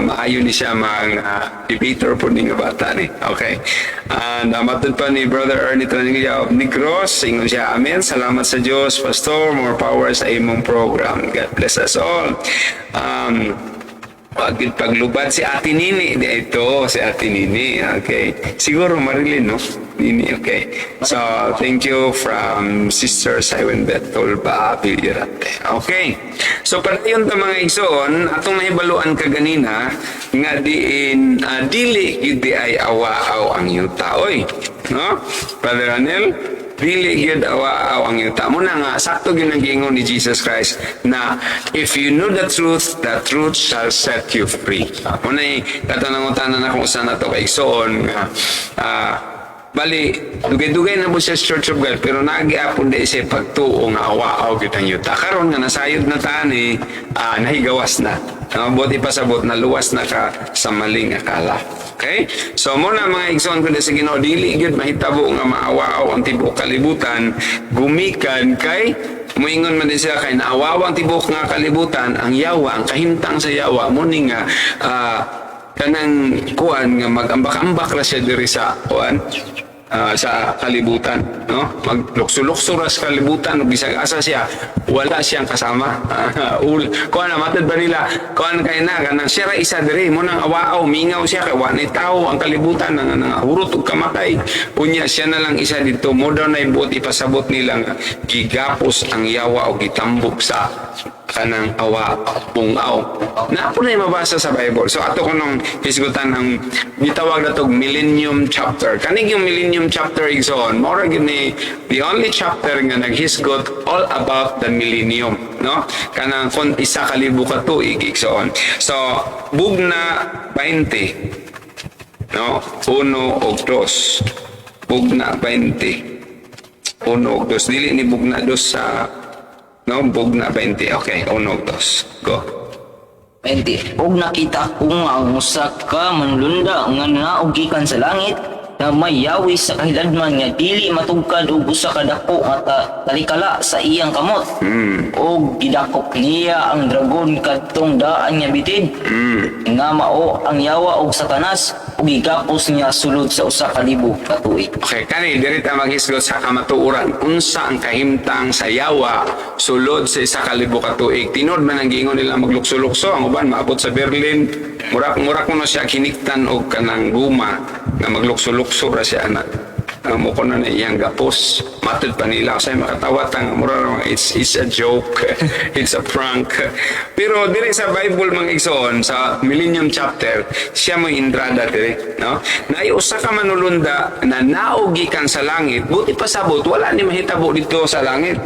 maayo ni siya mga debater po ni nga bata ni. Okay. And matod pa ni Brother Ernie Tranilla of Negros, ingon siya, "Amen. Salamat sa Diyos, Pastor. More power sa imong program. God bless us all." Wag paglubad si Ate Nini. Di, ito, si Ate Nini. Okay. Siguro Marilyn, no? Nini, okay. So, thank you from Sister Siwen Betol ba Villarate. Okay. So, padayon ta, mga igsoon, atong nahibaluan kaganina, nga diin, dili gyud di ay awa-aw ang yuta. Oy, no? Brother Anel? Dili gyud awa-aw ang yuta. Muna nga sakto gyud ang giingon ni Jesus Christ na if you know the truth shall set you free. Muna katanang na kung saan na to kay igsoon nga bali dugay-dugay na po siya sa Church of God, pero nagiapon di siya pagtuo nga awa-aw gyud ang yuta. Karon nga nasayod na tani, nahigawas na. Buot ipasabot na luwas na ka sa maling akala. Okay? So muna, mga igsoon ko sa Ginoo, dili gyud mahitabo nga maawaw ang tibuok kalibutan gumikan kay muingon man din siya kay naawaw ang tibuok nga kalibutan, ang yawa, ang kahimtang sa yawa mo ni nga kanang kuan nga magambak-ambak ra siya diri sa kuan sa kalibutan, no? Maglukso-lukso ra sa kalibutan ug bisag asa siya, wala siyang kasama. Ul kuan na matod ba nila kuan kay na kanang siya ra isa diri mo nang awaaw, mingaw siya kay wa ni tawo ang kalibutan nang nang hurot ug kamatay. Unya siya na lang isa dito mo daw na buot ipasabot nila nga gigapos ang yawa o gitambok sa kanang awa pungaw na po na mabasa sa Bible. So ato ko nung hisgutan ang gitawag na tog Millennium Chapter. Kaning yung Millennium Chapter, igsoon, mao ra gyud ni the only chapter nga naghisgot all about the millennium, no? Kanang kon 1,000 ka tuig, igsoon. So Bugna 20, no, 1 ug 2. Bugna 20, 1 ug 2. Dili ni bugna dos sa, no? Bugna 20. Okay, 1 ug 2. Go. 20. Ug nakita ko nga ang usa ka manlunda nga nanaog gikan sa langit na may yawis sa kahiladman nga dili matugkad og usa ka dako nga talikala sa iyang kamot. Og gidakop niya ang dragon, kadtong daan nga bitin nga mao ang yawa og Satanas, ug gigapos niya sulod sa 1,000 ka tuig. Okay, kani diri ta maghisgot sa kamatuoran. Unsa ang kahimtang sa yawa sulod sa 1,000 ka tuig? Tinuod man ang giingon nila maglukso-lukso ang uban maabot sa Berlin. Murak murak kuno siya kiniktan og kanang guma nga maglukso-lukso ra siya ana. Ang mo na na iyang gapos. Matod pa nila sa makatawa tang mura ra mga it's a joke. It's a prank. Pero diri sa Bible, mga igsoon, sa Millennium Chapter, siya mo entrada diri, no? Naay usa ka manulunda na naog gikan sa langit, buot ipasabot wala ni mahitabo dito sa langit.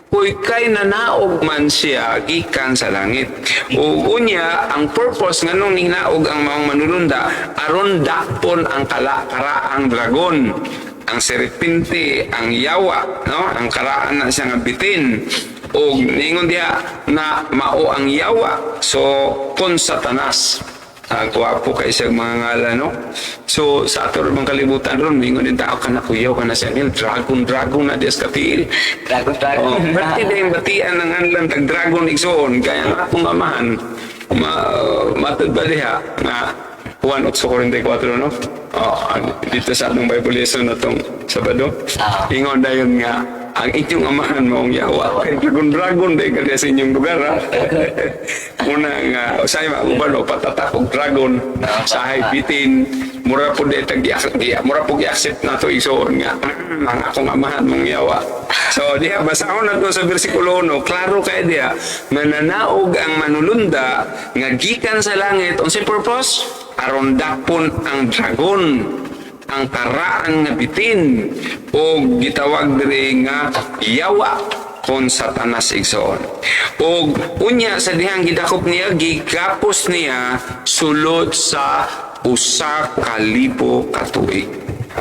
Uy, kay nanaog man siya gikan sa langit. Ug unya, ang purpose nganong ninaog ang maong manulunda aron dakpon ang kala karaang dragon, ang serpente, ang yawa, no? Ang karaan na siya nga bitin. Og ningon diha na mao ang yawa. So, kon Satanas. Ang gwapo kay siyang mga ngalan, no? So, sa ato bang kalibutan ron, mingon din tao ka na kuyaw ka na siya. Dragon, dragon na dias katil. Dragon, dragon. Oh, berti na yung batian ng anlan tag dragon, igsoon. Kaya nga akong amahan, matod ba diha nga Juan 8.44, no? Oh, dito sa atong Bible lesson na tong Sabado. Ingon dayon nga ang inyong amahan maong yawa. Kay dragon dragon day ka sa inyong lugar, ha. Una nga usay mauban o patatak og dragon sa bitin, mura po di tag di, mura po gi-accept na to, igsoon, nga ang akong amahan mong yawa. So diha basahon na to sa bersikulo 1, klaro kay diha nga nanaog ang manulunda nga gikan sa langit. Unsay purpose? Aron dakpon ang dragon, ang karaan nga bitin o gitawag diri nga yawa kon Satanas, igsoon. Og unya sa dihang gidakop niya, gigapos niya sulod sa 1,000 ka tuig.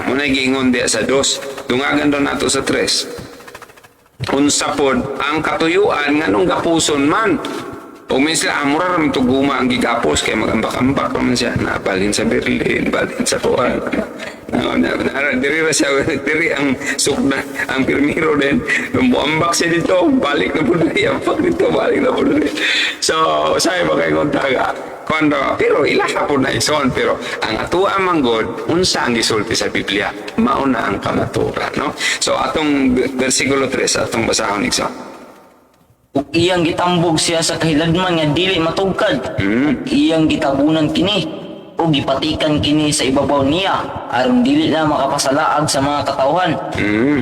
Muna giingon diya sa 2. Dungagan daw nato sa 3. Unsa pod ang katuyuan nganong gapuson man? O minsan sila, mura ra man to guma ang gigapos kay magambak-ambak man siya. Nabalhin sa Berlin, balhin sa kuan. Diri ra siya, diri ang sukna, ang pirmiro din. Muambak siya dito, balik na po diri, ambak dito, balik na po diri. So, sabi ba kay kontaga? Kondo, pero ilaha po na ison, pero ang atua man god, unsa ang gisulti sa Biblia, mao na ang kamaturan, no? So atong versikulo 3, atong basahon, igsoon. Ug iyang gitambog siya sa kahiladman nga dili matugkad. Iyang gitabunan kini ug gipatikan kini sa ibabaw niya aron dili na makapasalaag sa mga katawhan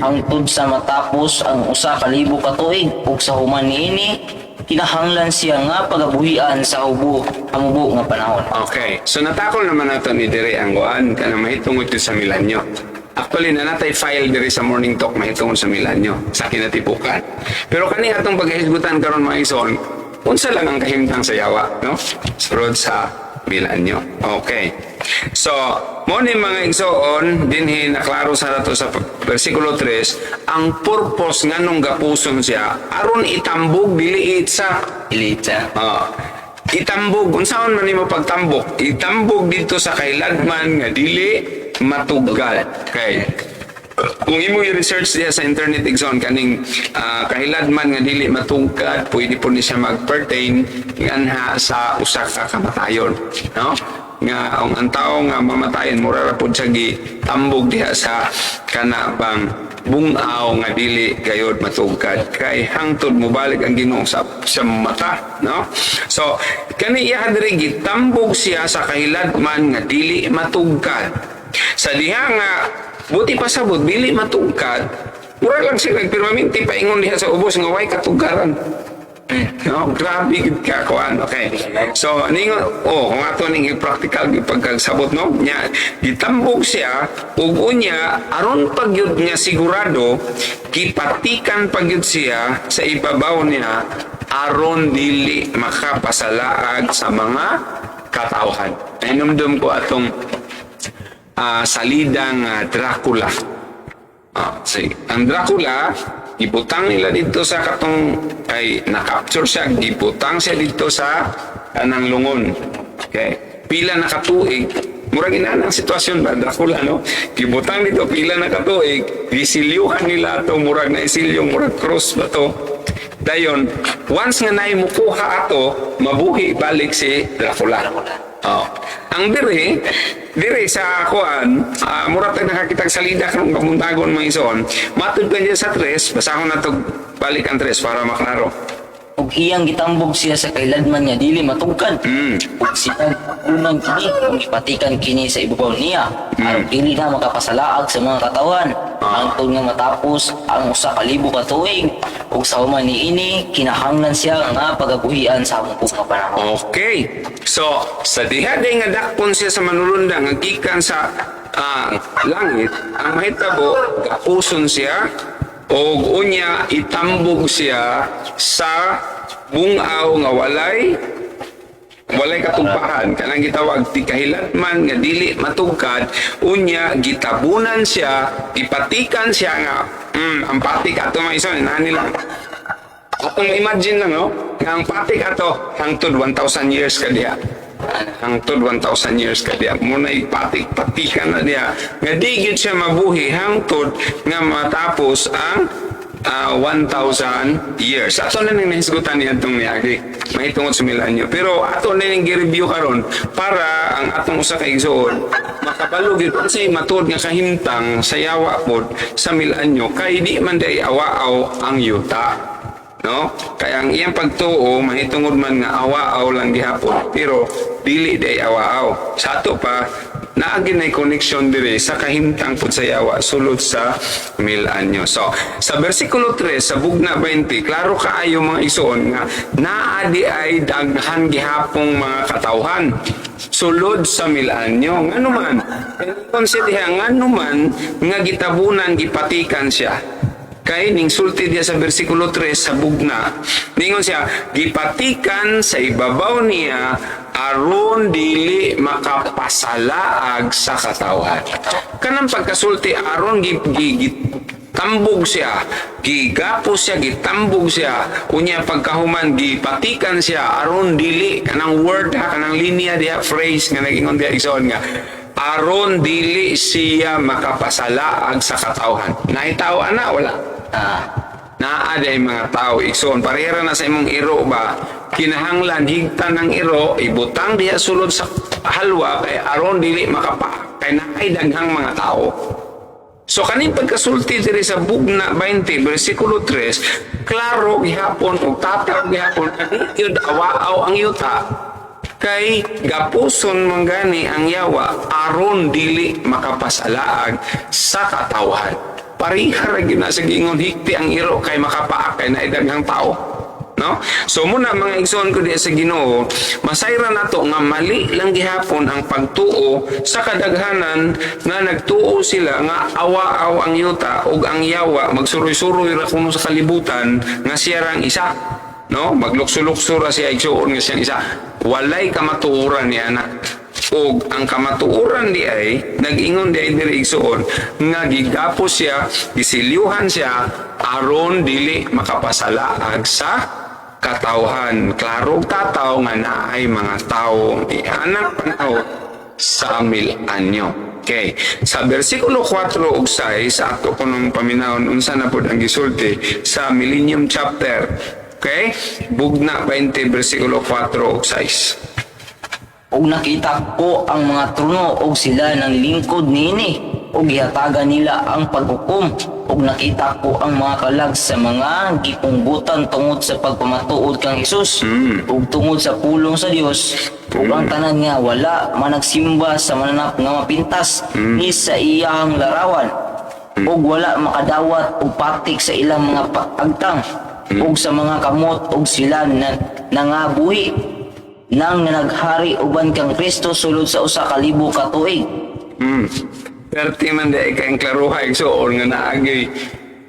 hangtod sa matapos ang 1,000 ka tuig, ug sa human niini kinahanglan siya nga pagabuhian sa hubo hamubo nga panahon. Okay. So natakol naman nato ni dire ang kuan kanang mahitungod sa milenyo. Actually, nanatay file dire sa Morning Talk mahitungod sa milenyo sa kinatipukan. Pero kani atong paghisgutan karon, mga igsoon, unsa lang ang kahimtang sa yawa, no? Sulod sa milenyo. Okay. So, mo ni, mga igsoon, dinhi naklaro sa nato sa versikulo 3 ang purpose nganong gapuson siya, aron itambog, dili sa Ilita. Ah. Itambog, unsaon man nimo pagtambok? Itambog dito sa kailadman nga dili matugkad. Okay. Kung imo i-research diya sa internet, igsoon, kaning kahiladman nga dili matugkad, pwede po ni siya mag-pertain nganha sa usa ka kamatayon, no? Nga ang tao nga mamatayon, mura ra pud siya gitambog diha sa kana bang bungaw nga dili gayod matugkad kay hangtod mobalik ang Ginoo sa mata, no? So kani iya diri, gitambog siya sa kahiladman nga dili matugkad. Sa diha nga buti pasabot dili matugkad, mura lang siya nagpirmaminti paingon diha sa ubos nga way katugkaran, no? Grabe gid ka kuan. Okay. So ningon oh, kung ato ning i-practical gyud pagkasabot, no? Nya gitambog siya ug unya aron pagyud niya sigurado, gipatikan pagyud siya sa ibabaw niya aron dili makapasalaag sa mga katawhan. Hinumdum ko atong salidang Dracula. Sige. Ang Dracula, gibutang nila dito sa katong ay na-capture siya, gibutang siya dito sa kanang lungon. Okay. Pila na katuig, murag ina ang sitwasyon ba Dracula, no? Gibutang dito pila na katuig, gisilyuhan nila ato, murag na isilyo, murag cross ba to. Dayon, once nga naay mukuha ato, mabuhi balik si Dracula. Oh. Ang dire, dire sa kuan, mura tag nakakitag salida karong kabuntagon, mga igsoon. Matud pa niya sa tres, basahon na to, balik ang tres para maklaro. Ug iyang gitambog siya sa kailadman nga dili matugkad. Ug siya unang kini ug gipatikan kini sa ibabaw niya aron dili na makapasalaag sa mga katawan hangtod nga matapos ang 1,000 ka tuig, ug sa human niini kinahanglan siya nga pagabuhian sa hamubo nga panahon. Okay. So, sa diha day nga dakpon siya sa manulundang nga gikan sa langit, ang mahitabo, gapuson siya og unya itambog siya sa bungaw nga walay katugpahan, kanang gitawag ti kahilatman nga dili matugkad. Unya gitabunan siya, gipatikan siya nga ang patik ato, mga igsoon, nani lang atong imagine lang, no, nga ang patik ato hangtod 1,000 years ka diha, hangtod 1,000 years ka diha muna ipatik patikan na diha nga di gyud siya mabuhi hangtod nga matapos ang 1,000 years. Ato na ning nahisgutan niya itong niagi mahitungod sa milenyo. Pero ato na ning gi-review karon para ang atong usa ka igsoon makabalo gyud unsay matuod nga kahimtang sa yawa pod sa milenyo, kay di man day awaaw ang yuta, no? Kaya ang iyang pagtuo mahitungod man nga awaaw lang gihapon, pero dili day awaaw. Sa ato pa, naa nay connection dire sa kahimtang pud sa yawa sulod sa milenyo. So, sa versikulo 3 sa Bugna 20, klaro kaayo, mga igsoon, nga naa di ay daghan gihapong mga katawhan sulod sa milenyo. Ngano man? Kung siya diha, ngano man nga gitabunan, gipatikan siya? Kay ning sulti diya sa versikulo 3 sa Bugna, ningon siya, gipatikan sa ibabaw niya aron dili makapasalaag sa katawhan. Kanang pagkasulti aron gi, gi, tambog siya, gigapos siya, gitambog siya, unya pagkahuman gipatikan siya aron dili, kanang word ha, kanang linya diha, phrase nga nagingon diha, igsoon, nga Aron dili siya makapasalaag sa katawhan. Nahitaw ana, wala? Ah. Naa day mga tao, igsoon. Parehara na sa imong iro ba, kinahanglan higtan ng iro, ibutang diha sulod sa halwa kay aron dili makapa kay naay daghang mga tao. So kaning pagkasulti diri sa Bugna 20 bersikulo 3, klaro gihapon ug tataw gihapon yun awaaw ang yuta kay gapuson man gani ang yawa aron dili makapasalaag sa katawhan. Pareha ra gyud na sa giingon higti ang iro kay makapaak kay naay daghang tao. No? So muna, mga igsoon ko diya sa Ginoo, masayra nato nga mali lang gihapon ang pagtuo sa kadaghanan nga nagtuo sila nga awa-aw ang yuta ug ang yawa magsuroy-suroy ra kuno sa kalibutan nga siya rang isa. No? Maglukso-lukso ra siya, igsoon, nga siyang isa. Walay kamatuoran ni ana. Og ang kamatuoran di ay nag-ingon di ay diri, igsoon, nga gigapos siya, gisilyuhan siya aron dili makapasalaag sa katawhan. Klarong tataw nga naay mga tao anang panahon sa 1000 anyo. Okay. Sa versikulo 4 ug 6, ato kunong paminawon unsa na pud ang gisulti sa Millennium chapter. Okay? Bugna 20 versikulo 4 ug 6. Ug nakita ko ang mga trono ug sila nang lingkod niini ug gihatagan nila ang paghukom, ug nakita ko ang mga kalag sa mga gipunggutan tungod sa pagpamatuod kang Hesus ug tungod sa pulong sa Dios, ug ang tanan nga wala managsimba sa mananap nga mapintas ni sa iyang larawan ug wala makadawat og patik sa ilang mga agtang ug sa mga kamot, ug sila na nangabuhi nang naghari uban kang Kristo sulod sa 1000 ka tuig. Perti man di kay klaruha, igsoon, nga naagay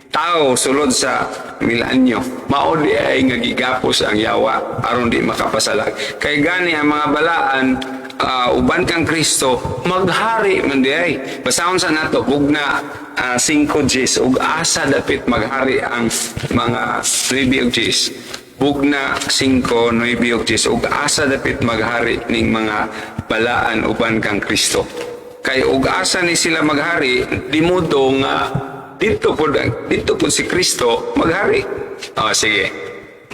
tao sulod sa 1000 anyo. Mao di ay nga gigapos ang yawa aron di makapasalag. Kay gani ang mga balaan uban kang Kristo maghari man di ay. Basahon sa nato Bugna 5 Gs ug asa dapit maghari ang mga 9 ug Gs. Bugna 5, 9 ug 10 ug asa dapit maghari ning mga balaan uban kang Kristo? Kay ug asa ni sila maghari, di modo nga dito pud si Kristo maghari. Oh, sige.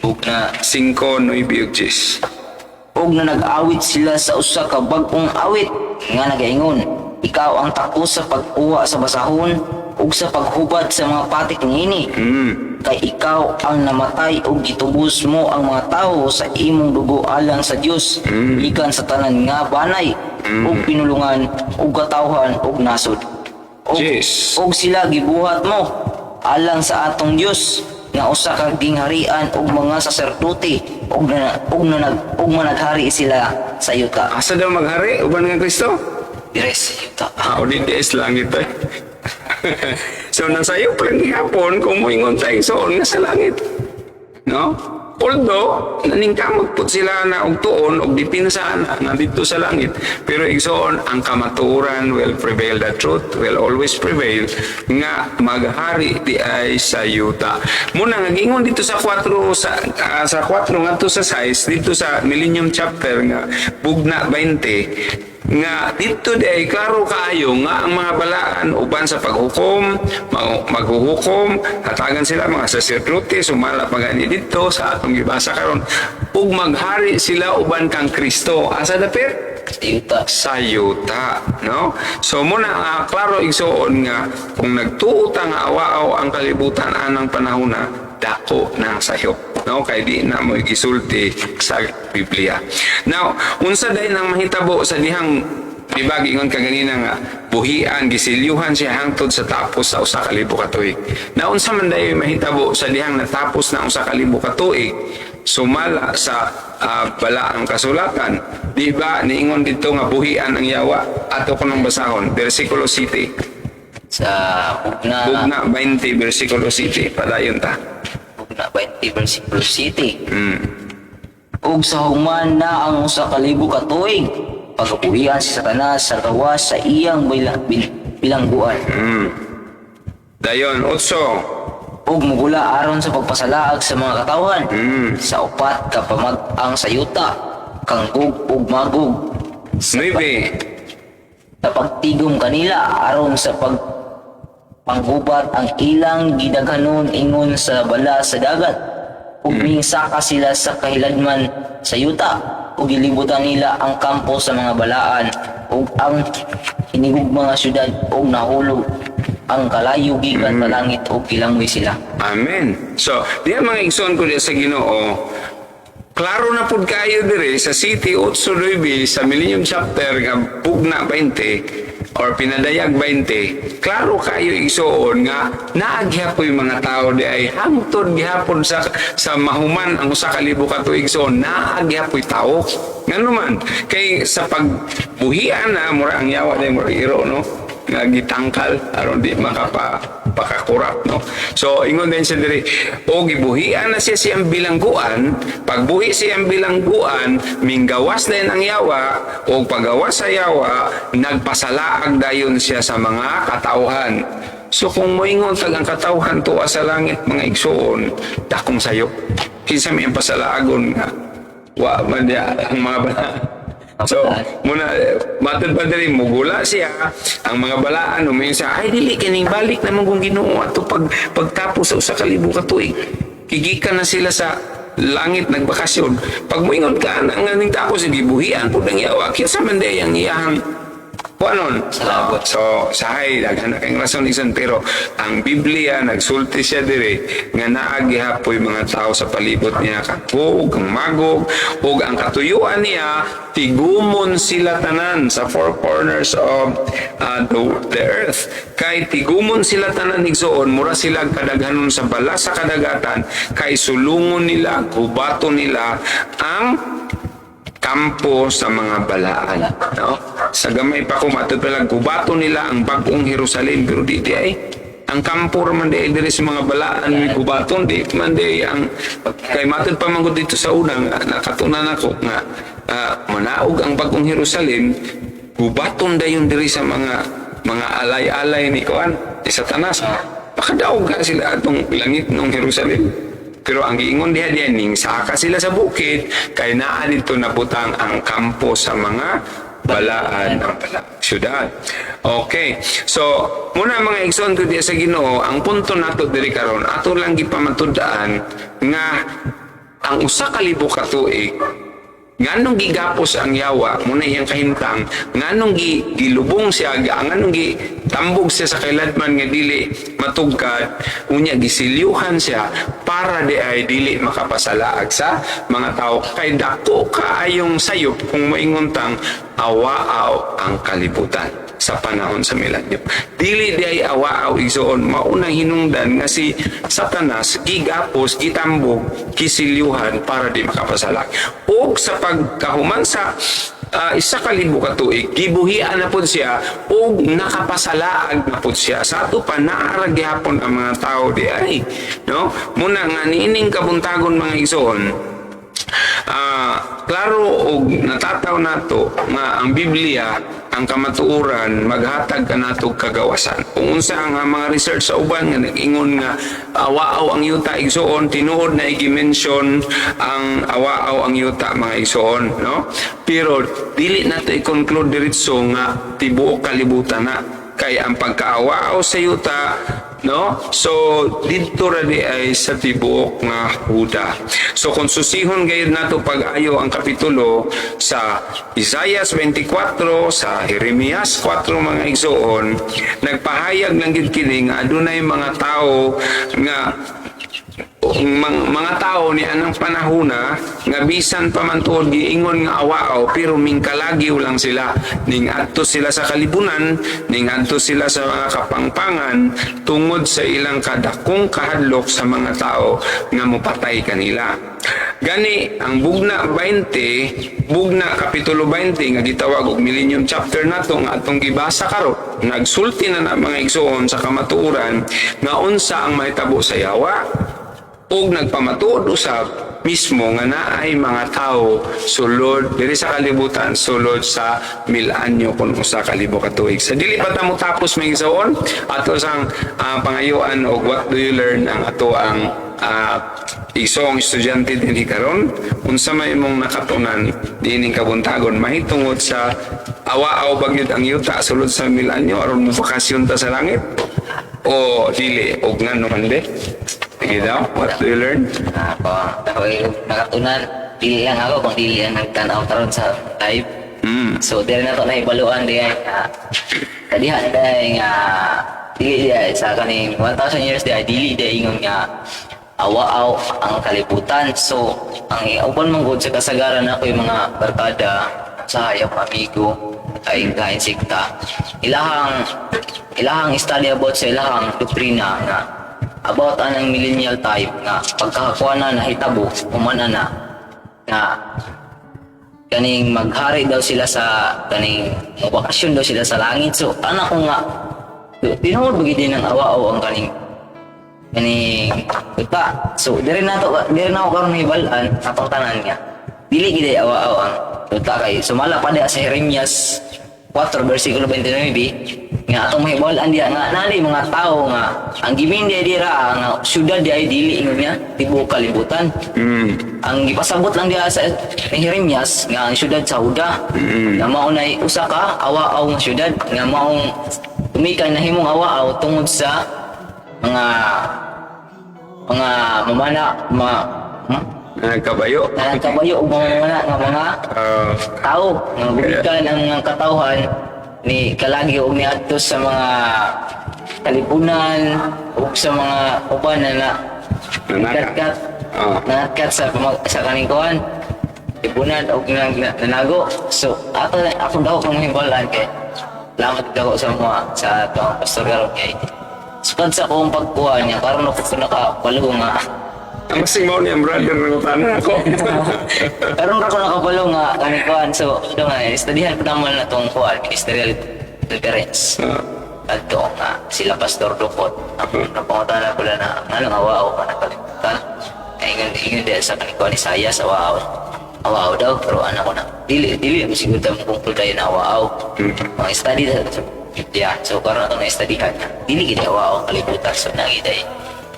Bugna 5, 9 ug 10. Ug na nag-awit sila sa usa ka bag-ong awit nga nagaingon, "Ikaw ang takos sa pagkuha sa basahon ug sa paghubad sa mga patik niini, kay ikaw ang namatay ug gitubos mo ang mga tawo sa imong dugo alang sa Dios gikan sa tanan nga banay ug pinulungan ug katawhan ug nasod ug, Yes. ug sila gibuhat mo alang sa atong Dios nga usa ka gingharian ug mga saserdote ug managhari sila sa yuta." Asa daw maghari uban kang Kristo? Dire sa yuta. Ah, o di sa langit eh. So nasayo pa lang gihapon kung moingon ta, igsoon, nga sa langit. No? Although, naningkamot po sila na og tuon og dipinsa na nga dito sa langit. Pero igsoon, ang kamatuoran will prevail. The truth will always prevail nga maghari di ay sa yuta. Muna nga gingon dito sa 4 sa 4 ngadto sa 6 dito sa Millennium chapter nga Bugna 20, nga dito di ay klaro kaayo nga ang mga balaan uban sa paghukom, maghuhukom, hatagan sila mga saserdote sumala pa gani dito sa atong gibasa karon, ug maghari sila uban kang Kristo. Asa dapit? Sa yuta. Sa yuta, no? So muna klaro, igsoon, nga kung nagtuo ta nga awaaw ang kalibutan anang panahon na, dako na sayop, no? Kay di na mo gisulti sa Biblia. Now, unsa day nang mahitabo sa dihang, di ba giingon kaganina nga buhian, gisilyuhan siya hangtod sa tapos sa 1000 ka tuig? Na unsa man dayon mahitabo sa dihang natapos na 1000 ka tuig sumala sa balaang kasulatan? Di ba niingon dito nga buhian ang yawa? Ato kunong basahon versikulo 7. Sa Bugna. Bugna 20 versikulo 7, padayon ta. Bugna 20 versikulo 7. Ug sa human na ang 1000 ka tuig, pagapuhian si Satanas sa gawas sa iyang bilangguan. Dayon, 8. Ug mugula aron sa pagpasalaag sa mga katawhan sa upat ka pamag-ang sa yuta, kang Gog ug Magog. 9. Sa pagtigom kanila aron sa pag panggubat ang ilang gidaghanon ingon sa bala sa dagat, ug mingsaka sila sa kahiladman sa yuta, ug gilibutan nila ang kampo sa mga balaan ug ang hinigugma nga syudad, ug nahulog ang kalayo gikan sa langit ug gilangoy sila. Amen. So, diya, mga igsoon ko diya sa Ginoo, klaro na pud kayo dire sa City 8.9 sa Millennium Chapter nga pugna 20 or pinadayag 20, klaro kayo, igsoon, nga naa gihapoy mga tao di ay hangtod gihapon sa mahuman ang 1,000 ka tuig. So naa gihapoy tao. Ngano man kay sa pagbuhian na mura ang yawa day, mura iro, no, nga gitangkal aron di makapa pakakurap, no? So ingon din siya diri, o gibuhian na siya siyang bilangguan. Pagbuhi siyang bilangguan, minggawas din ang yawa, o paggawas sa yawa, nagpasalaag dayon siya sa mga katauhan. So kung moingon tag ang katauhan tuwa sa langit, mga igsoon, dakong sayop. Kinsa may ang pasalaagon nga wa man diya ang mga balaan? So, muna, matod pa diri, mugula siya, ang mga balaan, umayon siya, "Ay, dili, kining balik naman kung Ginoo ato pagtapos sa 1,000 ka tuig." Gigikan na sila sa langit, nagbakasyon. Pag moingon ka, ang nga ning tapos, gibuhian po ng yawa, kinsa man day ang iyahang kuanon? Salamat. So, sahay, daghan na kayong rason isan, pero ang Biblia, nagsulti siya dire, nga naa gihapoy mga tao sa palibot niya, kag Gog, ang Magog, ug ang katuyuan niya, tigumon sila tanan sa four corners of the earth. Kay tigumon sila tanan, igsoon, mura sila kadaghanon sa bala sa kadagatan, kay sulungon nila, gubaton nila ang kampo sa mga balaan. No? Sa gamay pa ko, matod pa lang, gubaton nila ang bagong Jerusalem, pero di di ay. Ang kampo raman di ay diri sa mga balaan, may gubaton, di man di ay ang, kay matod pa man ko dito sa una, nga, nakatunan ako, nga, manaog ang bagong Jerusalem, gubaton dayon diri sa mga alay-alay ni Kuan, ni Satanas. Pakadaog ka sila atong langit ng Jerusalem. Pero ang giingon diha diha, ning saka sila sa bukid kay naa dito nabutang ang kampo sa mga balaan, ang bala syudad. Okay. So, muna, mga igsoon ko diha sa Ginoo, ang punto nato diri karon, ato lang gipamatud-an nga ang 1,000 ka tuig, nganong gigapos ang yawa, muna iyang kahimtang, nganong gilubong siya, nganong gitambog siya sa kailanman nga dili matugkad, unya gisilyuhan siya para di ay dili makapasalaag sa mga tao, kay dako kaayong sayop kung moingon tang awaaw ang kalibutan sa panahon sa milenyo. Dili di ay awaaw, igsoon, maunang hinungdan nga si Satanas gigapos, gitambog, gisilyuhan para di makapasalag. Og sa pagkahuman sa 1,000 ka tuig, gibuhian na pud siya og nakapasalaag na pud siya. Sa ato pa naa ra gihapon ang mga tao di ay, no? Muna nga niining kabuntagon, mga igsoon, klaro og natataw nato nga ang Biblia ang kamatuoran, maghatag kanato og kagawasan. Kung unsa ang mga research sa uban nga nag-ingon nga awaaw ang yuta, igsoon, tinuod na i-mention ang awaaw ang yuta, mga igsoon, no? Pero dili nato i-conclude diretso nga tibuok kalibutan na, kay ang pagkaawaaw sa yuta, no, so didto ra di ay sa tibuok nga Huda. So kung susihon gayud nato pag-ayo ang kapitulo sa Isaiah 24, sa Jeremias 4, mga igsoon, nagpahayag lang gid kini nga adunay mga tao nga mga tao ni anang panahona nga bisan pa man tuod giingon nga awaaw, pero mingkalagiw lang sila, ning adto sila sa kalibunan, ning adto sila sa mga kapangpangan tungod sa ilang kadakong kahadlok sa mga tao nga mopatay kanila. Gani ang bugna 20, bugna kapitulo 20 nga gitawag og Millennium Chapter nato nga atong gibasa karon, nagsulti na na, mga igsoon, sa kamatuoran nga unsa ang mahitabo sa yawa ug nagpamatuod usab mismo nga naay mga tao sulod diri sa kalibutan sulod sa milanyo kon 1,000 ka tuig. Sa dili pa ta mo tapos, mga igsoon, ato sang pangayuan og "What do you learn?" Ang ato ang Igsoong estudyante dinhi karon, unsa may imong nakatunan diining kabuntagon mahitungod sa awa-aw ba gyud ang yuta sulod sa milenyo aron mo bakasyon ta sa langit o dili, og ngano man be? Sige daw, what do you learn? Ako, ako yung nakatunan, dili lang ako, kung dili ang nagtanaw karon sa live. So, dili na to nahibaluan di ay nga, kadiha na dahil nga, dili di ay sa kaning 1,000 years di ay dili di ay ingon nga awa-aw ang kalibutan. So, ang uban man gud sa kasagaran ako yung mga barkada sa hayop amigo ay kain sikta. Ilahang study about sa ilahang doktrina nga about anang millennial type nga pagkakakuha na nahitabo humana na nga kaning maghari daw sila sa kaning bakasyon daw sila sa langit. So ana ko nga tinuod ba gid ng awa-aw ang kaning kaning yuta. So diri na ako karon nahibal-an atong tanan nga dili gid ay awa-aw ang yuta kay sumala pa diha sa Jeremias 4 versikulo 29 nga atong mahibal-an diha nga nali mga tawo nga ang gimin diha dira nga syudad diha ay dili ingon nga tibuok kalibutan. Ang gipasabot lang diha sa ni Jeremias nga ang syudad sa Huda nga mao nay usa ka awa-aw nga syudad nga maong tumikan nahimong awa-aw tungod sa mga mamana mga Nagkabayo. Nagkabayo og mga mamana nga mga tao nga gumikan ang mga katawhan ni kalagi og niadto sa mga kalipunan ug sa mga uban na na Nanaka. kat nanatkat sa kaning kuan lipunan og nanago. So ato ako daw kung hibalan kay salamat daw sa mga sa atong pastor karon kay sukad sa akong pagkuha niya karon ako ko nakabalo nga Ang masing mao niya brother ng utana ako. Karon ra ko nakabalo nga kaning kuan. So do nga studyhan ko naman na tong kuan ministerial conference adto nga sila Pastor Dukot. Ako napangutana ko lang na ngano nga wow ka nakalimutan. Ay ingon ingon diha sa kaning kuan Isaiah sa wow. Awaw daw pero ano ko na dili dili mo siguro ta mukungkol tayo na awaw. Mga study sa Biblia. So karon ato na studyhan na dili gid awaw ang kalibutan, so na gid ay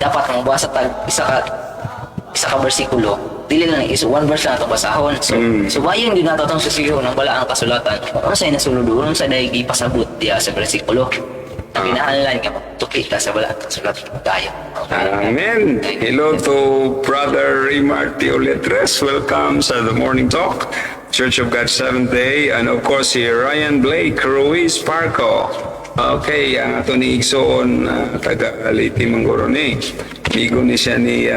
dapat ang basa tag isa ka bersikulo, dili lang is one verse lang ato basahon. So subayon gyud nato atong susiho ng balaang kasulatan kung ano sa nasulod, unsa sa dahil gipasabot diya sa bersikulo na kinahanglan nga magtuki ka sa balaang kasulatan tayo. Amen. Hello to Brother Raymar Teoletres. Welcome sa The Morning Talk, Church of God Seventh Day. And of course, si Ryan Blake Ruiz Parco. Okay, ang ato ni Igsoon, taga Leyte Mangoro ni. Amigo ni siya ni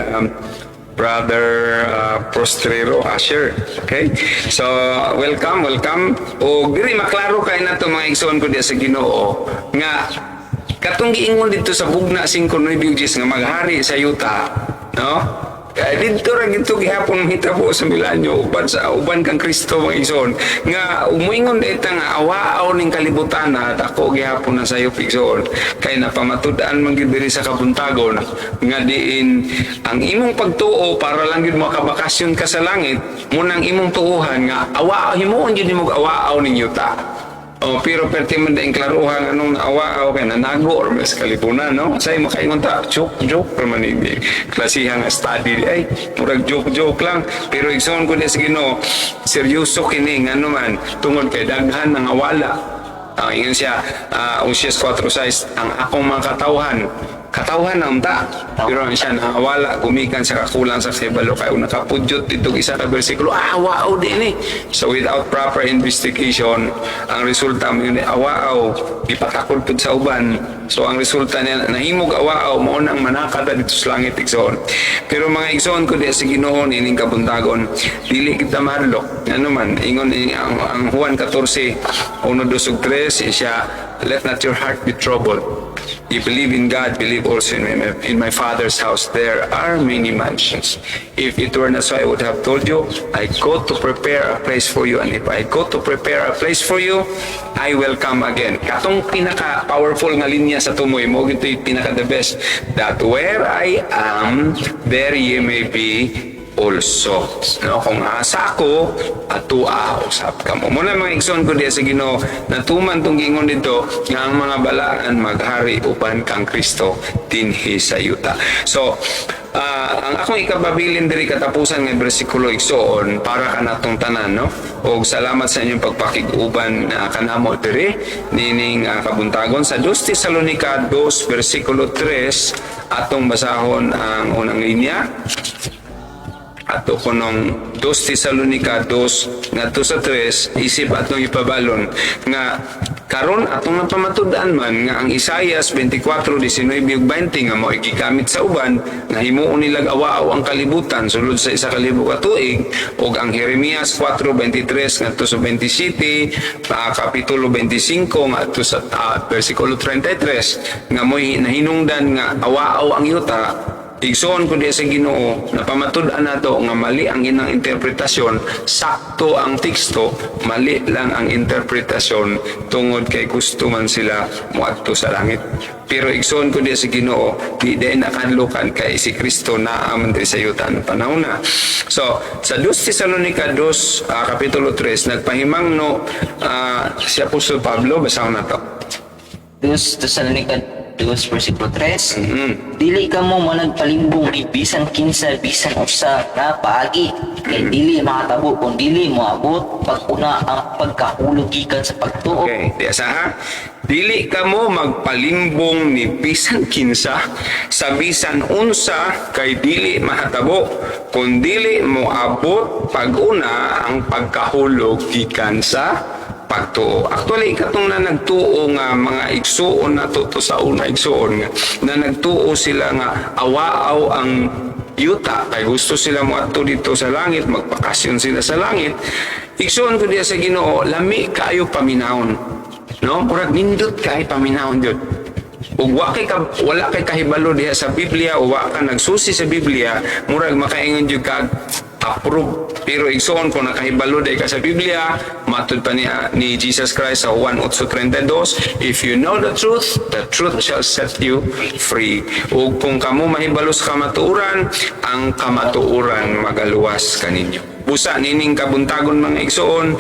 Brother Prostrero Asher. Okay? So, welcome, welcome. O diri maklaro kay nato mga igsoon ko diya sa Ginoo nga katong giingon dito sa Bugna 5:9 nga maghari sa yuta, no? Kaya dito ra gito gihapon mahitabo sa milenyo uban sa uban kang Kristo, mga igsoon, nga umuingon dita nga awaaw ning kalibutan at ako gihapon na sayo, igsoon, kay napamatud-an man gyud diri sa kabuntagon nga diin ang imong pagtuo para lang gyud makabakasyon ka sa langit munang imong tuohan nga awa himuon gyud nimo awaaw ning yuta. Oh, pero perti man daing klaruhan anong naawa kay nanago or mas kalipunan, no? Say makaingon ta, joke joke ra man ini. Klasihan nga study ay murag joke joke lang, pero igsoon ko niya sa Ginoo, seryoso kini ngano man tungod kay daghan ang awala. Ang ingon siya, Osias 4:6, ang akong mga katawhan, katawhan ang ta. Pero ang siya nangawala, gumikan sa kakulang sa kahibalo kay nakapudyot ditong isa ka bersikulo, ah, wow din eh. So without proper investigation, ang resulta mo yun, awaaw, ipatakol pud sa uban. So ang resulta niya, nahimog awaaw, mao nang manakada dito sa langit, igsoon. Pero mga igsoon ko diya sa Ginoo ining kabuntagon, dili kita mahadlok. Ano man, ingon ang Juan 14, 1, 2, ug 3, siya, "Let not your heart be troubled. You believe in God, believe also in my Father's house. There are many mansions. If it were not so, I would have told you, I go to prepare a place for you. And if I go to prepare a place for you, I will come again." Katong pinaka-powerful nga linya sa tumoy mo, ito yung pinaka-the best. "That where I am, there ye may be also." No, kung asa ako, atua usab kamo. Muna mga igsoon ko diya sa Ginoo, natuman tong giingon dito nga ang mga balaan maghari uban kang Kristo dinhi sa yuta. So, Ang akong ikapabilin diri katapusan nga bersikulo, igsoon, para kanatong tanan, no? Og salamat sa inyong pagpakig-uban kanamo diri nining kabuntagon sa 2 Tesalonica 2 versikulo 3. Atong basahon ang unang linya. Ato kunong 2 Tesalonica 2 ngadto sa 3, isip atong ipabalon nga karon atong napamatud-an man nga ang Isaias 24:19 ug 20 nga mao gigamit sa uban nga himuon nilag awaaw ang kalibutan sulod sa 1,000 ka tuig, ug ang Jeremias 4:23 ngadto sa 27, kapitulo 25 ngadto sa versikulo 33 nga mo'y nahinungdan nga awaaw ang yuta. Igsoon ko diya sa Ginoo, napamatud-an nato nga mali ang inang interpretasyon. Sakto ang teksto, mali lang ang interpretasyon tungod kay gusto man sila moadto sa langit. Pero igsoon ko diya sa Ginoo, di diay nakadlukan kay si Kristo naa man diri sa yuta no panahon na. So, sa 2 Tesalonica 2, kapitulo 3, nagpahimangno si Apostol Pablo, basahon nato. 2 Tesalonica 2 versikulo 3. Dili kamo managpalimbong ni bisan kinsa bisan usa nga paagi kay dili makatabo kung dili moabot pag-una ang pagkahulog gikan sa pagtuo. Okay, di asa ha. Dili kamo magpalimbong ni bisan kinsa sa bisan unsa kay dili mahatabo kun dili moabot pag-una ang pagkahulog gikan sa pagtuo. Actually, katong na nagtuo nga mga igsuon na to sa una, igsuon nga na nagtuo sila nga awaaw ang yuta kay gusto sila moadto dito sa langit, magpakasyon sila sa langit. Igsuon ko diya sa Ginoo, lami kaayo paminawon. No? Murag nindot kay paminawon jud. Ug wa kay ka, wala kay kahibalo diha sa Biblia o wa ka nagsusi sa Biblia, murag makaingon jud kag approve. Pero igsoon, kung nakahibalo day ka sa Biblia, matud pa niya ni Jesus Christ sa Juan 8:32, "If you know the truth shall set you free." Ug kung kamo mahibalo sa kamatuoran, ang kamatuoran magaluwas kaninyo. Busa nining kabuntagon, mga igsoon,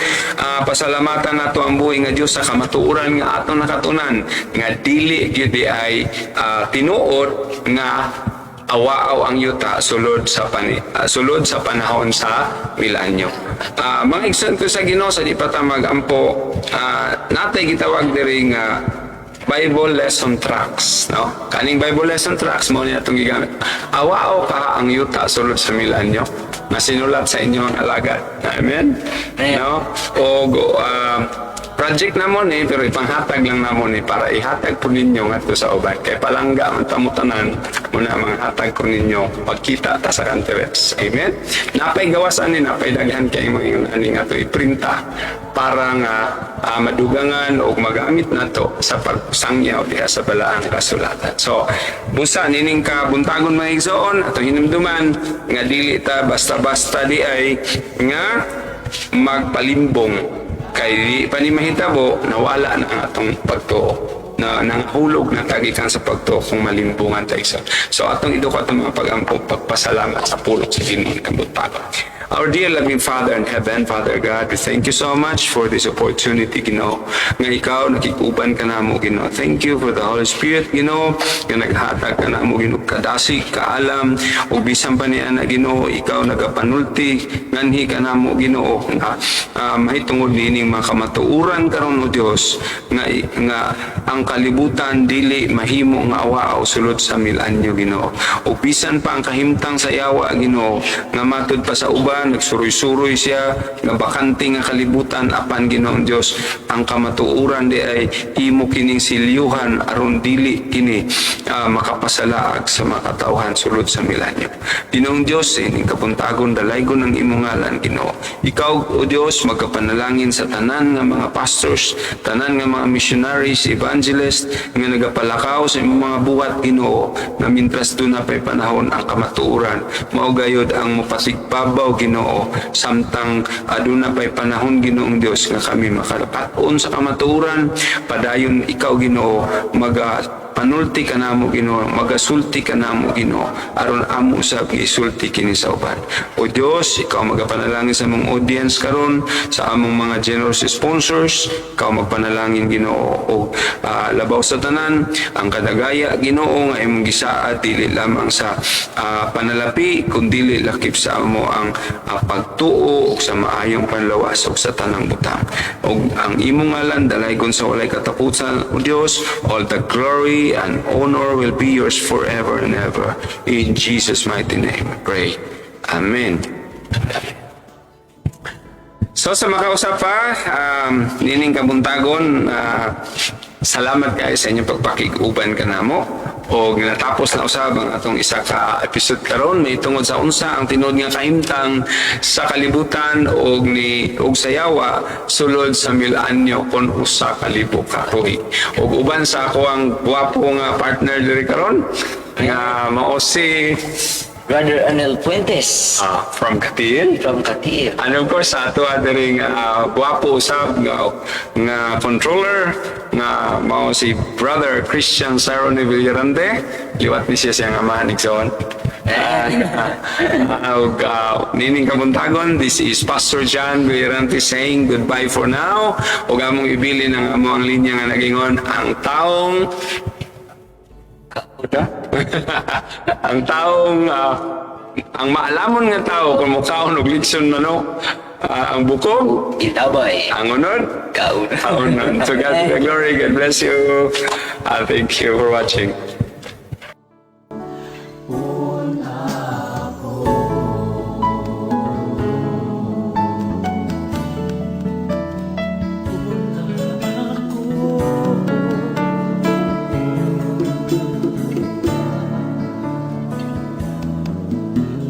pasalamatan nato ang buhi nga Dios sa kamatuoran nga atong nakatunan nga dili gyud di ay tinuod nga awaaw ang yuta sulod sa panahon sa milenyo. Mga igsoon ko sa Ginoo, sa di pa ta magampo, natay gitawag diri nga Bible lesson tracts, no? Kaning Bible lesson tracts mo niya itong gigamit. Awaaw ka ang yuta sulod sa milenyo na sinulat sa inyong alagad. Amen? Amen. No? O project namo ni, pero ipanghatag lang namo ni para ihatag po ninyo ngadto sa uban kay palangga man tamo tanan muna mga hatag ko ninyo pagkita ta sa conference. Amen. Napay gawas ani, napay daghan kay mga ingon ani nga to iprinta para nga madugangan o magamit nato sa pagsangyaw diha sa balaang kasulatan. So busa nining ka buntagon, mga igsoon, ato hinumduman nga dili ta basta-basta di ay nga magpalimbong kay di pa ni mahitabo, nawala na ang atong pagtuo na nanghulog na tagikan sa pagtuo kung malimbungan ta isa. So atong iduko atong mga pagampo, pagpasalamat sa pulong sa Ginoo kabuntagon. Our dear loving Father in heaven, Father God, we thank you so much for this opportunity, Ginoo, nga ikaw nakikuban ka namo, Ginoo. Thank you for the Holy Spirit, Ginoo, nga naghatag ka namo, Ginoo, kadasig, kaalam, ug bisan pa niya na, Ginoo, ikaw nagapanulti, nganhi ka namo, Ginoo, nga mahitungod niining mga kamatuoran karon, o Dios, nga ang kalibutan dili mahimo nga awaaw sulod sa milenyo, Ginoo. Ug bisan pa ang kahimtang sa yawa, Ginoo, nga matud pa sa uban nagsuroy-suroy siya nga bakante nga kalibutan, apan Ginoong Dios, ang kamatuoran di ay imo kining silyuhan aron dili kini makapasalaag sa mga katawhan sulod sa milenyo. Ginoong Dios, ining kabuntagon dalaygon ang imong ngalan, Ginoo. Ikaw, o Dios, magkapanalangin sa tanan nga mga pastors, tanan nga mga missionaries, evangelists nga nagapalakaw sa imong mga buhat, Ginoo, nga mintras duna pay panahon, ang kamatuoran mao gayod ang mopasigpabaw, Ginoo, samtang aduna pay panahon, Ginoong Dios, nga kami makalapat-on sa kamatuoran. Padayon ikaw, Ginoo, maga Magpanulti ka namo, Ginoo, magasulti ka namo, Ginoo, aron amo sa gisulti kini sa uban. O Dios, ikaw magapanalangin sa among audience karon, sa among mga generous sponsors, ikaw magpanalangin, Ginoo, og labaw sa tanan ang kadagaya, Ginoo, nga imong gisaad dili lamang sa panalapi kundili lakip sa amo ang pagtuo ug sa maayong panlawas ug sa tanang butang. Ug ang imong ngalan dalaygon sa walay katapusan. O Dios, all the glory and honor will be yours forever and ever. In Jesus' mighty name we pray. Amen. So sa makausap pa, nining kabuntagon, salamat kayo sa inyong pagpakig-uban kanamo. O natapos na usab ang atong isa ka episode karon may tungod sa unsa ang tinuod nga kahimtang sa kalibutan og ni og sa yawa sulod sa mil anyo kon 1,000 ka tuig. Og uban sa ako ang gwapo nga partner diri karon nga mao si Brother Anel Fuentes from Cateel. From Cateel. And of course, sa ato diri nga gwapo usab nga controller nga mao si Brother Christian Sarone Villarante. Liwat ni siya siyang amahan igsoon. Ug nining kabuntagon, this is Pastor John Villarante saying goodbye for now. Ug among ibilin ang amo ang linya nga nagingon ang taong ang maalamon nga tao kung mukaon og litson manok, ang bukog Itabay. Ang unod Kaon. Kaunon. To God be the glory. God bless you. Thank you for watching.